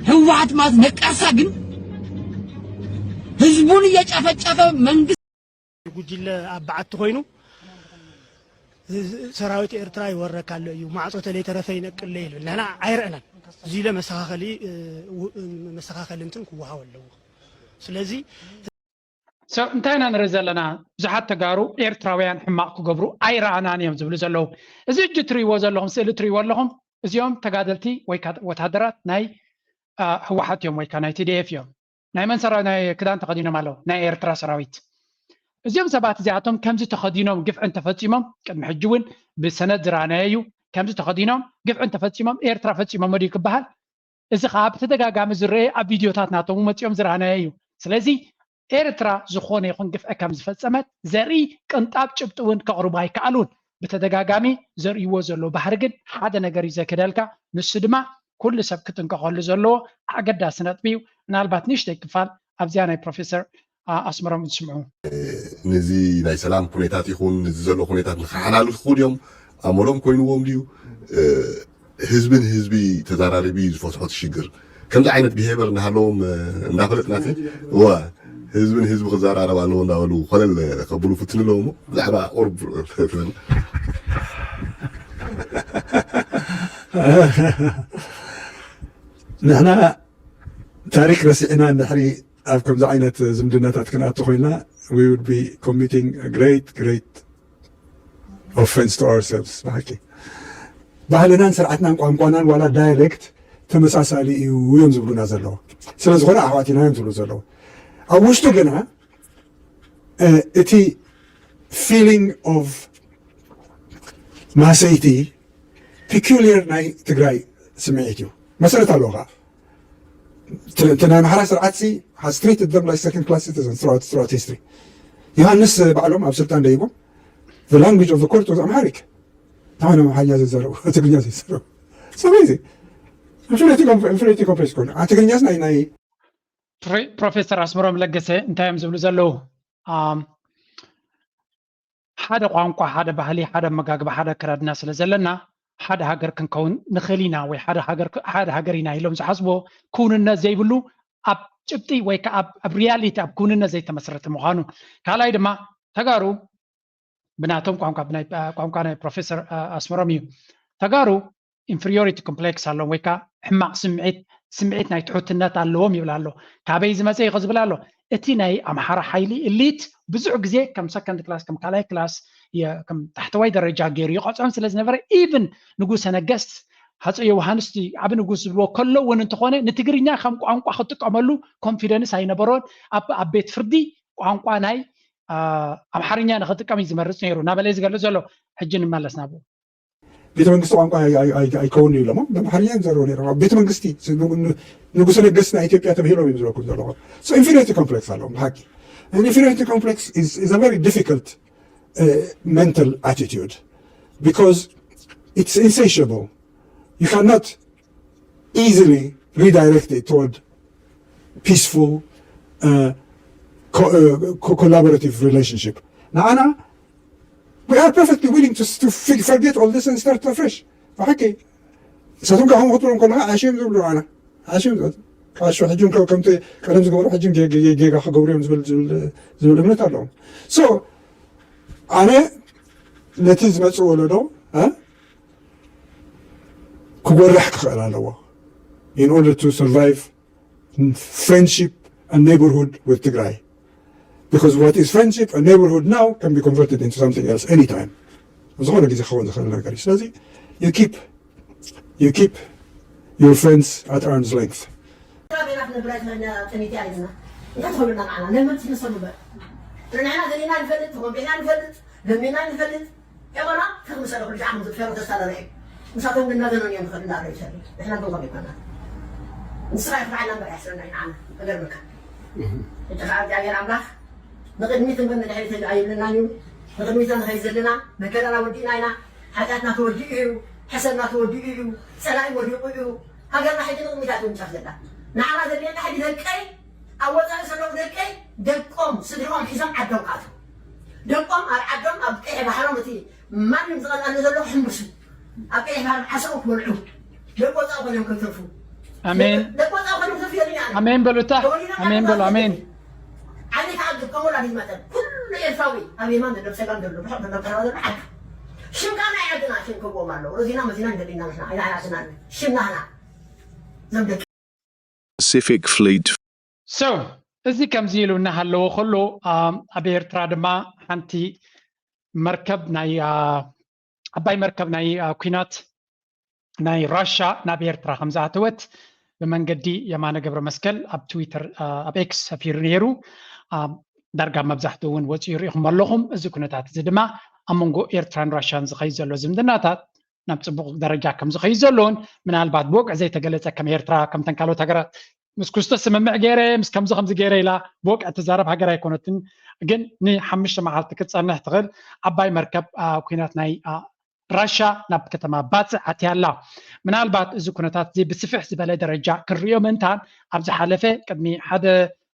ህወሓት ማለት ነቀርሳ ግን ህዝቡን እየጨፈጨፈ መንግስት ጉጅለ ኣብ በዓቲ ኮይኑ ሰራዊት ኤርትራ ይወረካ ኣሎ እዩ፣ ማዕጾ ተለይተረፈ ይነቅለ ይብል። ንሕና ኣይረእናን። እዚ ኢለ መስተኻኸሊ መስተኻኸሊ እንትን ክወሃቦ ኣለዎ። ስለዚ ሰብ እንታይ ኢና ንርኢ ዘለና? ብዙሓት ተጋሩ ኤርትራውያን ሕማቕ ክገብሩ ኣይረኣናን እዮም ዝብሉ ዘለዉ። እዚ እጅ ትርእይዎ ዘለኹም ስእሊ ትርእይዎ ኣለኹም። እዚኦም ተጋደልቲ ወይ ወታደራት ናይ ህወሓት እዮም ወይ ናይ ቲዲኤፍ እዮም። ናይ መን ሰራዊት ናይ ክዳን ተኸዲኖም ኣለዉ? ናይ ኤርትራ ሰራዊት። እዚኦም ሰባት እዚኣቶም ከምዚ ተኸዲኖም ግፍዒ እንተፈፂሞም ቅድሚ ሕጂ እውን ብሰነድ ዝረኣናዮ እዩ። ከምዚ ተኸዲኖም ግፍዒ እንተፈፂሞም ኤርትራ ፈፂሞም ድዩ ክበሃል? እዚ ከዓ ብተደጋጋሚ ዝረአ ኣብ ቪድዮታት ናቶም መፂኦም ዝረኣናዮ እዩ። ስለዚ ኤርትራ ዝኾነ ይኹን ግፍዒ ከም ዝፈፀመት ዘርኢ ቅንጣብ ጭብጢ እውን ከቕርቡ ኣይከኣሉን። ብተደጋጋሚ ዘርእይዎ ዘሎ ባህሪ ግን ሓደ ነገር እዩ ዘክደልካ። ንሱ ድማ ኩሉ ሰብ ክጥንቀቐሉ ዘለዎ ኣገዳሲ ነጥቢ እዩ። ምናልባት ንእሽተይ ክፋል ኣብዚኣ ናይ ፕሮፌሰር ኣስመሮም ንስምዑ። ነዚ ናይ ሰላም ኩነታት ይኹን ነዚ ዘሎ ኩነታት ንክሓላልፉ ድዮም ኣመሎም ኮይንዎም ድዩ? ህዝቢ ንህዝቢ ተዛራሪቢ ዝፈትሖ እቲ ሽግር ከምዚ ዓይነት ብሄበር እናሃለዎም እንዳፈለጥና እዋ ህዝቢ ንህዝቢ ክዘራረብ ኣለዎ እንዳበሉ ኮለል ከብሉ ፍትን ኣለዎ እሞ ብዛዕባ ቁርብ ትበል። ንሕና ታሪክ ረሲዕና እንድሕሪ ኣብ ከምዚ ዓይነት ዝምድናታት ክንኣቱ ኮይና we would be committing a great great offense to ourselves ብሓቂ ባህልናን ስርዓትናን ቋንቋናን ዋላ ዳይሌክት ተመሳሳሊ እዩ እዮም ዝብሉና ዘለዉ ስለ ዝኾነ ኣሕዋት ኢና እዮም ዝብሉ ዘለዉ ኣብ ውሽጡ ግና እቲ feeling of ማሰይቲ peculiar ናይ ትግራይ ስምዒት እዩ መሰረት ኣለዎ ከዓ እቲ ናይ ኣምሓራ ስርዓት ሲ has treated them like second class citizens throughout, throughout history ዮሃንስ ባዕሎም ኣብ ስልጣን ደይቦም the language of the court was Amharic ታሆነ ኣምሓርኛ ዘይዘረቡ ትግርኛ ዘይዘረቡ ሰበይዚ inferiority complex ኮነ ትግርኛስ ናይ ናይ ፕሮፌሰር ኣስመሮም ለገሰ እንታይ እዮም ዝብሉ ዘለዉ ሓደ ቋንቋ ሓደ ባህሊ ሓደ ኣመጋግባ ሓደ ኣከዳድና ስለ ዘለና ሓደ ሃገር ክንከውን ንኽእል ኢና ወይ ሓደ ሃገር ኢና ኢሎም ዝሓስብዎ ክውንነት ዘይብሉ ኣብ ጭብጢ ወይ ከዓ ኣብ ሪያሊቲ ኣብ ክውንነት ዘይተመስረተ ምዃኑ ካልኣይ ድማ ተጋሩ ብናቶም ቋንቋ ቋንቋ ናይ ፕሮፌሰር ኣስመሮም እዩ ተጋሩ inferiority complex ኣለዎም ወይ ከዓ ሕማቕ ስምዒት ስምዒት ናይ ትሑትነት ኣለዎም ይብል ኣሎ ካበይ ዝመፀ እዩ ዝብል ኣሎ እቲ ናይ ኣምሓራ ሓይሊ እሊት ብዙሕ ግዜ ከም ሰከንድ ክላስ ከም ካልኣይ ክላስ ከም ታሕተዋይ ደረጃ ገይሩ ይቐፅዖም ስለ ዝነበረ ኢቭን ንጉሰ ነገስት ሃፀ ዮውሃንስ ዓብ ንጉስ ዝብልዎ ከሎ እውን እንተኾነ ንትግርኛ ከም ቋንቋ ክጥቀመሉ ኮንፊደንስ ኣይነበሮን ኣብ ቤት ፍርዲ ቋንቋ ናይ ኣምሓርኛ ንክጥቀም እዩ ዝመርፅ ነይሩ እናበለ ዝገልፅ ዘሎ ሕጂ ንመለስ ናብኡ ቤተ መንግስቲ ቋንቋ ኣይከውን እዩ ኢሎሞ ብኣምሓርኛ እዮም ዘረቡ ነይሮም ኣብ ቤተ መንግስቲ ንጉሰ ነገስት ናይ ኢትዮጵያ ተብሂሎም እዮም ዝረኩም ዘለኹ inferiority complex ኣለዎም ብሓቂ inferiority complex is a very difficult mental attitude because it's insatiable you cannot easily redirect it toward peaceful uh, co- uh, co- collaborative relationship ንዓና we are perfectly willing to, to fi- forget all this and start afresh ብሓቂ እሳቶም ካብ ከምኡ ክትብሎም ከለካ ዓሽ እዮም ዝብሉ ንዓና ዓሽ እዮም ዝብሉ ዓሽ ሕጂ ከም- ከምቲ ቀደም ዝገበሩ ሕጂ ጌ- ጌ- ጌጋ ክገብሩ እዮም ዝብል ዝብል ዝብል እምነት ኣለዎም so ኣነ ነቲ ዝመፅእ ወለዶ እ? ክጎርሕ ክኽእል ኣለዎ in order to survive friendship and neighborhood with ትግራይ because what is friendship and neighborhood now can be converted into something else anytime ዝኾነ ግዜ ክኸውን ዝኽእል ነገር እዩ ስለዚ you keep you keep your friends at arm's length ንብረት መና ጥኒት እያ ኢልና እንታይ ትኸሉና ንዓና? ለመንቲ ትምሰሉ እምበር። ንሕና ዘሊና ንፈልጥ፣ ተኾንቢና ንፈልጥ፣ ለሚና ንፈልጥ። ኤኾና ተኽምሰለ ኩሉ ሻዕ ከምዚ ፈሮ ተሳለለ እዩ። ንሳቶም ግን እናዘነኑ እዮም ዝኸዱ እንዳለ ይሰሉ። ንሕና ግን ኮሚትመና። ንስኻ ይፍራዕና እምበር ያስረና እዩ ንዓና። እገርምካ። እጅኻ እግዚኣብሔር ኣምላኽ ንቕድሚት እምበር ንድሕሪት ኣይብለናን እዩ። ንቕድሚት ንኸይድ ዘለና መከራና ወዲእና ኢና። ሓጢኣትና ተወዲኡ እዩ። ሕሰብና ተወዲኡ እዩ። ጸላኢ ወዲቑ እዩ። ሃገርና ሕጂ ንቕድሚት እያ ትውንጨፍ ዘላ። ንዓና ዘድልየና ሕጂ ደቀይ፣ ኣብ ወጻኢ ዘለዉ ደቀይ፣ ደቆም፣ ስድርኦም ሒዞም ዓዶም ክኣትዉ። ደቆም ኣብ ዓዶም፣ ኣብ ቀይሕ ባሕሮም እቲ ማንም ዝቐልኣሉ ዘሎ ክሕምብሱ። ኣብ ቀይሕ ባሕሮም ዓሳኦም ክበልዑ። ደቂ ወጻኢ ኮይኖም ከይተርፉ። ኣሜን። ደቂ ወጻኢ ኮይኖም ከይተርፉ የድልያ። ኣሜን በሉ እታ። ተወሊዶም ኣሜን በሉ፣ ዓዶም ኣሜን። ዓሊ ከኣ ከምኡ ወላዲት መጠን ኩሉ ኤርትራዊ ኣብ የማን ዘሎ፣ ብጸጋም ዘሎ፣ ብርሑቕ ዘሎ፣ ቀረባ ዘሎ ዓዱ። ሽምካ ናይ ዓድና ሽም ክብዎም ኣለዉ። ሮዚና መዚና እንደሊና ንሕና፣ ኣይና ዓድና ሽምና ህና። ዘም ደቂ Pacific Fleet. So፣ እዚ ከምዚ ኢሉ እናሃለወ ከሎ፣ ኣም፣ ኣብ ኤርትራ ድማ ሓንቲ መርከብ ናይ፣ ኣ፣ ዓባይ መርከብ ናይ፣ ኣ፣ ኲናት ናይ ራሻ ናብ ኤርትራ ከም ዝኣተወት ብመንገዲ የማነ ገብረ መስቀል ኣብ ትዊተር፣ ኣ፣ ኣብ ኤክስ ሰፊሩ ነይሩ። ኣ፣ ዳርጋ መብዛሕትኡ እውን ወፂኡ ርኢኹም ኣለኹም። እዚ ኩነታት እዚ ድማ ኣብ መንጎ ኤርትራን ራሻን ዝኸይድ ዘሎ ዝምድናታት ናብ ጽቡቕ ደረጃ ከም ዝኸይድ ዘለውን፣ ምናልባት ብወግዒ ዘይተገለጸ ከም ኤርትራ፣ ከምተን ካልኦት ሃገራት ምስ ኩስቶ ስምምዕ ገይረ፣ ምስ ከምዚ ከምዚ ገይረ ኢላ ብወግዒ ትዛረብ ሃገር ኣይኮነትን። ግን ንሓሙሽተ መዓልቲ ክትጸንሕ ትኽእል ዓባይ መርከብ፣ ኣ፣ ኲናት ናይ፣ ኣ፣ ራሻ ናብ ከተማ ባጽዕ ኣትያ ኣላ። ምናልባት እዚ ኩነታት እዚ ብስፍሕ ዝበለ ደረጃ ክንርእዮ ምእንታን ኣብ ዝሓለፈ ቅድሚ ሓደ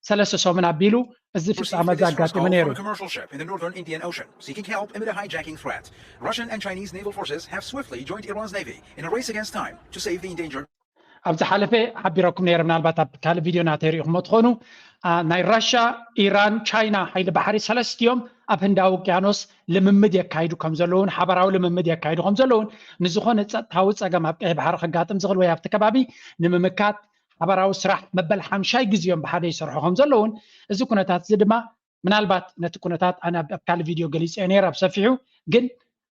ሰለስተ ሰሙን ኣቢሉ እዚ ፍጻመ እዚ ኣጋጢሙ ነይሩ። On a commercial ship in the northern Indian Ocean, seeking help amid a hijacking threat. Russian and Chinese naval forces have swiftly joined Iran's navy in a race against time to save the endangered ኣብ ዝሓለፈ ሓቢረኩም ነይረ፣ ምናልባት ኣብ ካልእ ቪድዮ ናተይ ርኢኹሞ ትኾኑ። ኣ፣ ናይ ራሻ፣ ኢራን፣ ቻይና ሓይሊ ባሕሪ ሰለስቲኦም ኣብ ህንዳዊ ውቅያኖስ ልምምድ የካይዱ ከም ዘለውን፣ ሓበራዊ ልምምድ የካይዱ ከም ዘለውን፣ ንዝኾነ ጸጥታዊ ጸገም ኣብ ቀይሕ ባሕሪ ከጋጥም ዝኽእል ወይ ኣብቲ ከባቢ ንምምካት ሓበራዊ ስራሕ መበል ሓምሻይ ግዜኦም ብሓደ ይሰርሑ ከም ዘለውን፣ እዚ ኩነታት እዚ ድማ ምናልባት ነቲ ኩነታት ኣነ ኣብ፣ ኣብ ካልእ ቪድዮ ገሊጸዮ ነይረ ብሰፊሑ፣ ግን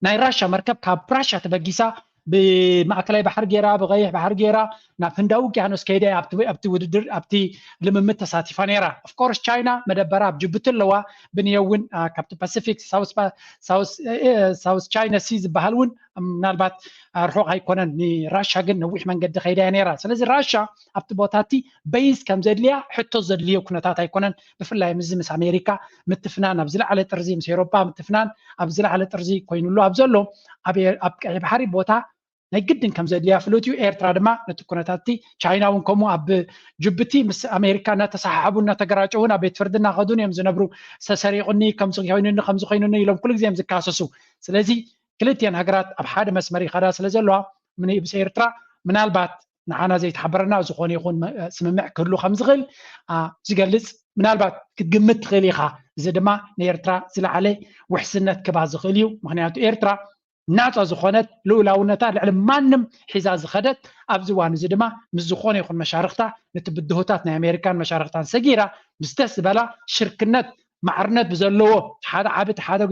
ናይ ራሻ መርከብ ካብ ራሻ ተበጊሳ ብማእከላይ ባሕሪ ገይራ፣ ብቐይሕ ባሕሪ ገይራ ናብ ህንዳዊ ውቅያኖስ ከይዳ እያ ኣብቲ፣ ኣብቲ ውድድር፣ ኣብቲ ልምምድ ተሳቲፋ ነይራ። ኦፍኮርስ ቻይና መደበራ ኣብ ጅቡቲ ኣለዋ፣ ብንዮ እውን፣ ኣ፣ ካብቲ ፓሲፊክ ሳውስ ፓ-፣ ሳውስ፣ እ፣ እ፣ ሳውስ ቻይና ሲ ዝበሃል እውን ምናልባት፣ ኣ፣ ርሑቕ ኣይኮነን። ንራሻ ግን ነዊሕ መንገዲ ከይዳ እያ ነይራ። ስለዚ ራሻ ኣብቲ ቦታ እቲ በይዝ ከም ዘድልያ ሕቶ ዘድልዮ ኩነታት ኣይኮነን። ብፍላይ ምስዚ ምስ ኣሜሪካ ምትፍናን ኣብ ዝለዓለ ጥርዚ፣ ምስ ኤውሮጳ ምትፍናን ኣብ ዝለዓለ ጥርዚ ኮይኑሉ ኣብ ዘሎ፣ ኣብ ኤ-፣ ኣብ ቀይሕ ባሕሪ ቦታ ናይ ግድን ከም ዘድልያ ፍሉጥ እዩ። ኤርትራ ድማ ነቲ ኩነታት እቲ ቻይና እውን ከምኡ ኣብ ጅቡቲ ምስ ኣሜሪካ እናተሰሓሓቡ እናተገራጨዉ ናብ ቤት ፍርዲ እናኸዱን እዮም ዝነብሩ። ዝተሰሪቑኒ፣ ከምዚ ኮይኑኒ፣ ከምዚ ኮይኑኒ ኢሎም ኩሉ ግዜ እዮም ዝካሰሱ። ስለዚ ክልቲኤን ሃገራት ኣብ ሓደ መስመር ይኸዳ ስለ ዘለዋ፣ ምን-፣ ምስ ኤርትራ ምናልባት ንዓና ዘይተሓበረና ዝኾነ ይኹን መ-፣ ስምምዕ ክህሉ ከም ዝኽእል፣ ኣ፣ ዝገልጽ ምናልባት ክትግምት ትኽእል ኢኻ። እዚ ድማ ንኤርትራ ዝለዓለ ውሕስነት ክባ ዝኽእል እዩ። ምኽንያቱ ኤርትራ ናጻ ዝኾነት ልኡላውነታ ልዕሊ ማንም ሒዛ ዝኸደት፣ ኣብዚ እዋን እዚ ድማ ምስ ዝኾነ ይኹን መሻርኽታ ነቲ ብድሆታት ናይ ኣሜሪካን መሻርኽታን ሰጊራ ምስ ደስ ዝበላ ሽርክነት ማዕርነት ብዘለዎ ሓደ ዓቢ እቲ ሓደ፣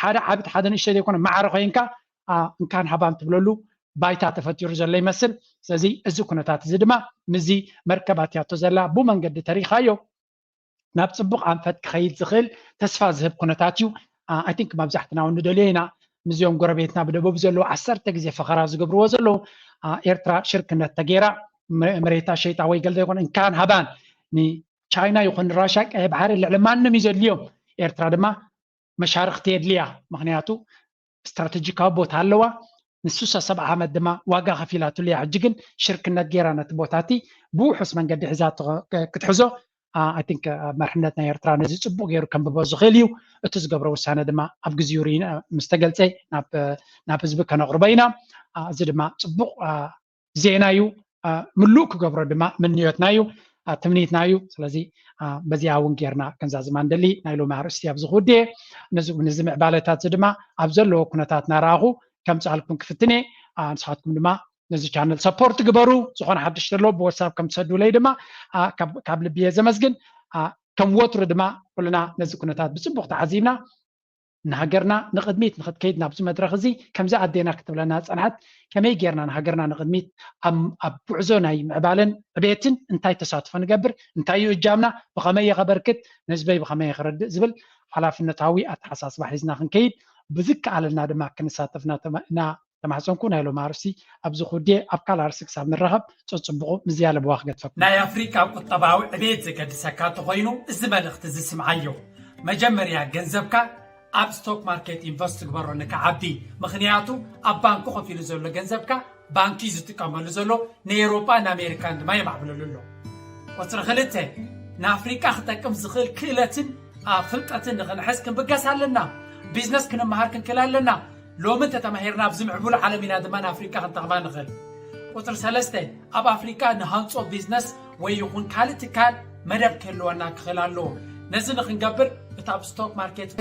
ሓደ ዓቢ እቲ ሓደ ንእሽቶ ዘይኮነ ማዕረ ኮይንካ፣ ኣ፣ እንካን ሃባን ትብለሉ ባይታ ተፈጢሩ ዘሎ ይመስል። ስለዚ እዚ ኩነታት እዚ ድማ ምስዚ መርከብ ኣትያቶ ዘላ ብመንገዲ ተሪኻዮ ናብ ጽቡቕ ኣንፈት ክኸይድ ዝኽእል ተስፋ ዝህብ ኩነታት እዩ። ኣ፣ ኣይ ቲንክ መብዛሕትና እውን ንደልዮ ኢና። ምስዚኦም ጎረቤትና ብደቡብ ዘለዉ ዓሰርተ ግዜ ፈኸራ ዝገብርዎ ዘለዉ፣ ኣ፣ ኤርትራ ሽርክነት ተገይራ መ-፣ መሬታ ሸይጣ ወይ ገለ ዘይኮነ እንካን ሃባን ንቻይና ይኹን ንራሻ ቀይሕ ባሕሪ ልዕሊ ማንም እዩ ዘድልዮም። ኤርትራ ድማ መሻርኽቲ የድልያ። ምኽንያቱ ስትራተጂካዊ ቦታ ኣለዋ። ንስሳ ሰብዓ ዓመት ድማ ዋጋ ከፊላትሉ እያ። ሕጂ ግን ሽርክነት ገይራ ነቲ ቦታ እቲ ብውሑስ መንገዲ ሒዛቶ ክ-፣ ክትሕዞ፣ ኣ፣ ኣይ ቲንክ፣ ኣ፣ መርሕነት ናይ ኤርትራ ነዚ ጽቡቕ ገይሩ ከንብቦ ዝኽእል እዩ። እቲ ዝገብሮ ውሳነ ድማ ኣብ ግዜኡ ርኢና ምስ ተገልጸ ናብ፣ ናብ ህዝቢ ከነቕርቦ ኢና። ኣ፣ እዚ ድማ ጽቡቕ፣ ኣ፣ ዜና እዩ። ኣ፣ ምሉእ ክገብሮ ድማ ምንዮትና እዩ፣ ኣ፣ ትምኒትና እዩ። ስለዚ፣ ኣ፣ በዚኣ እውን ጌርና ክንዛዝማ ንደሊ። ናይ ሎሚ ኣርእስቲ ኣብዚ ክውድእ እየ። ነዚ፣ ነዚ ምዕባለታት እዚ ድማ ኣብ ዘለዎ ኩነታት እናረኣኹ ከምጽኣልኩም ክፍትን እየ። ኣ፣ ንስኻትኩም ድማ ነዚ ቻነል ሰፖርት ግበሩ። ዝኾነ ሓድሽ ዘሎ ብዋትሳፕ ከም ትሰዱለይ ድማ፣ ኣ፣ ካብ፣ ካብ ልቢ እየ ዘመስግን። ኣ፣ ከም ወትሩ ድማ ኩልና ነዚ ኩነታት ብጽቡቕ ተዓዚብና ንሃገርና ንቕድሚት ንክትከይድ ናብዚ መድረክ እዚ ከምዚ ኣዴና ክትብለና ዝፀንሐት ከመይ ጌርና ንሃገርና ንቕድሚት ኣብ ጉዕዞ ናይ ምዕባለን ዕቤትን እንታይ ተሳትፎ ንገብር እንታይ እዩ እጃምና ብኸመይ የኸበርክት ንህዝበይ ብኸመይ የኽረድእ ዝብል ሓላፍነታዊ ኣተሓሳስባ ሒዝና ክንከይድ ብዝከኣለና ድማ ክንሳተፍ እናተማሕፀንኩ ናይ ሎም ኣርስቲ ኣብዚ ኩዴ ኣብ ካልእ ኣርስቲ ክሳብ ንራኸብ ፀፅቡቑ ምዝያለ ብዋ ክገድፈኩም። ናይ ኣፍሪቃ ቁጠባዊ ዕቤት ዘገድሰካ እንተኾይኑ እዚ መልእኽቲ እዚ ስምዓዮ። መጀመርያ ገንዘብካ ኣብ ስቶክ ማርኬት ኢንቨስት ግበሮ ንክዓቢ። ምኽንያቱ ኣብ ባንኪ ኮፍ ኢሉ ዘሎ ገንዘብካ ባንኪ እዩ ዝጥቀመሉ ዘሎ፣ ንኤውሮጳን ኣሜሪካን ድማ የማዕብለሉ ኣሎ። ቁፅሪ ክልተ ንኣፍሪቃ ክጠቅም ዝኽእል ክእለትን ፍልጠትን ንኽንሕዝ ክንብገስ ኣለና። ቢዝነስ ክንመሃር ክንክእል ኣለና። ሎሚ እንተተማሂርና ኣብዚ ምዕቡል ዓለም ኢና ድማ ንኣፍሪቃ ክንጠቕማ ንኽእል። ቁፅሪ ሰለስተ ኣብ ኣፍሪቃ ንሃንፆ ቢዝነስ ወይ ይኹን ካልእ ትካል መደብ ክህልወና ክኽእል ኣለዎ። ነዚ ንኽንገብር እቲ ኣብ ስቶክ ማርኬት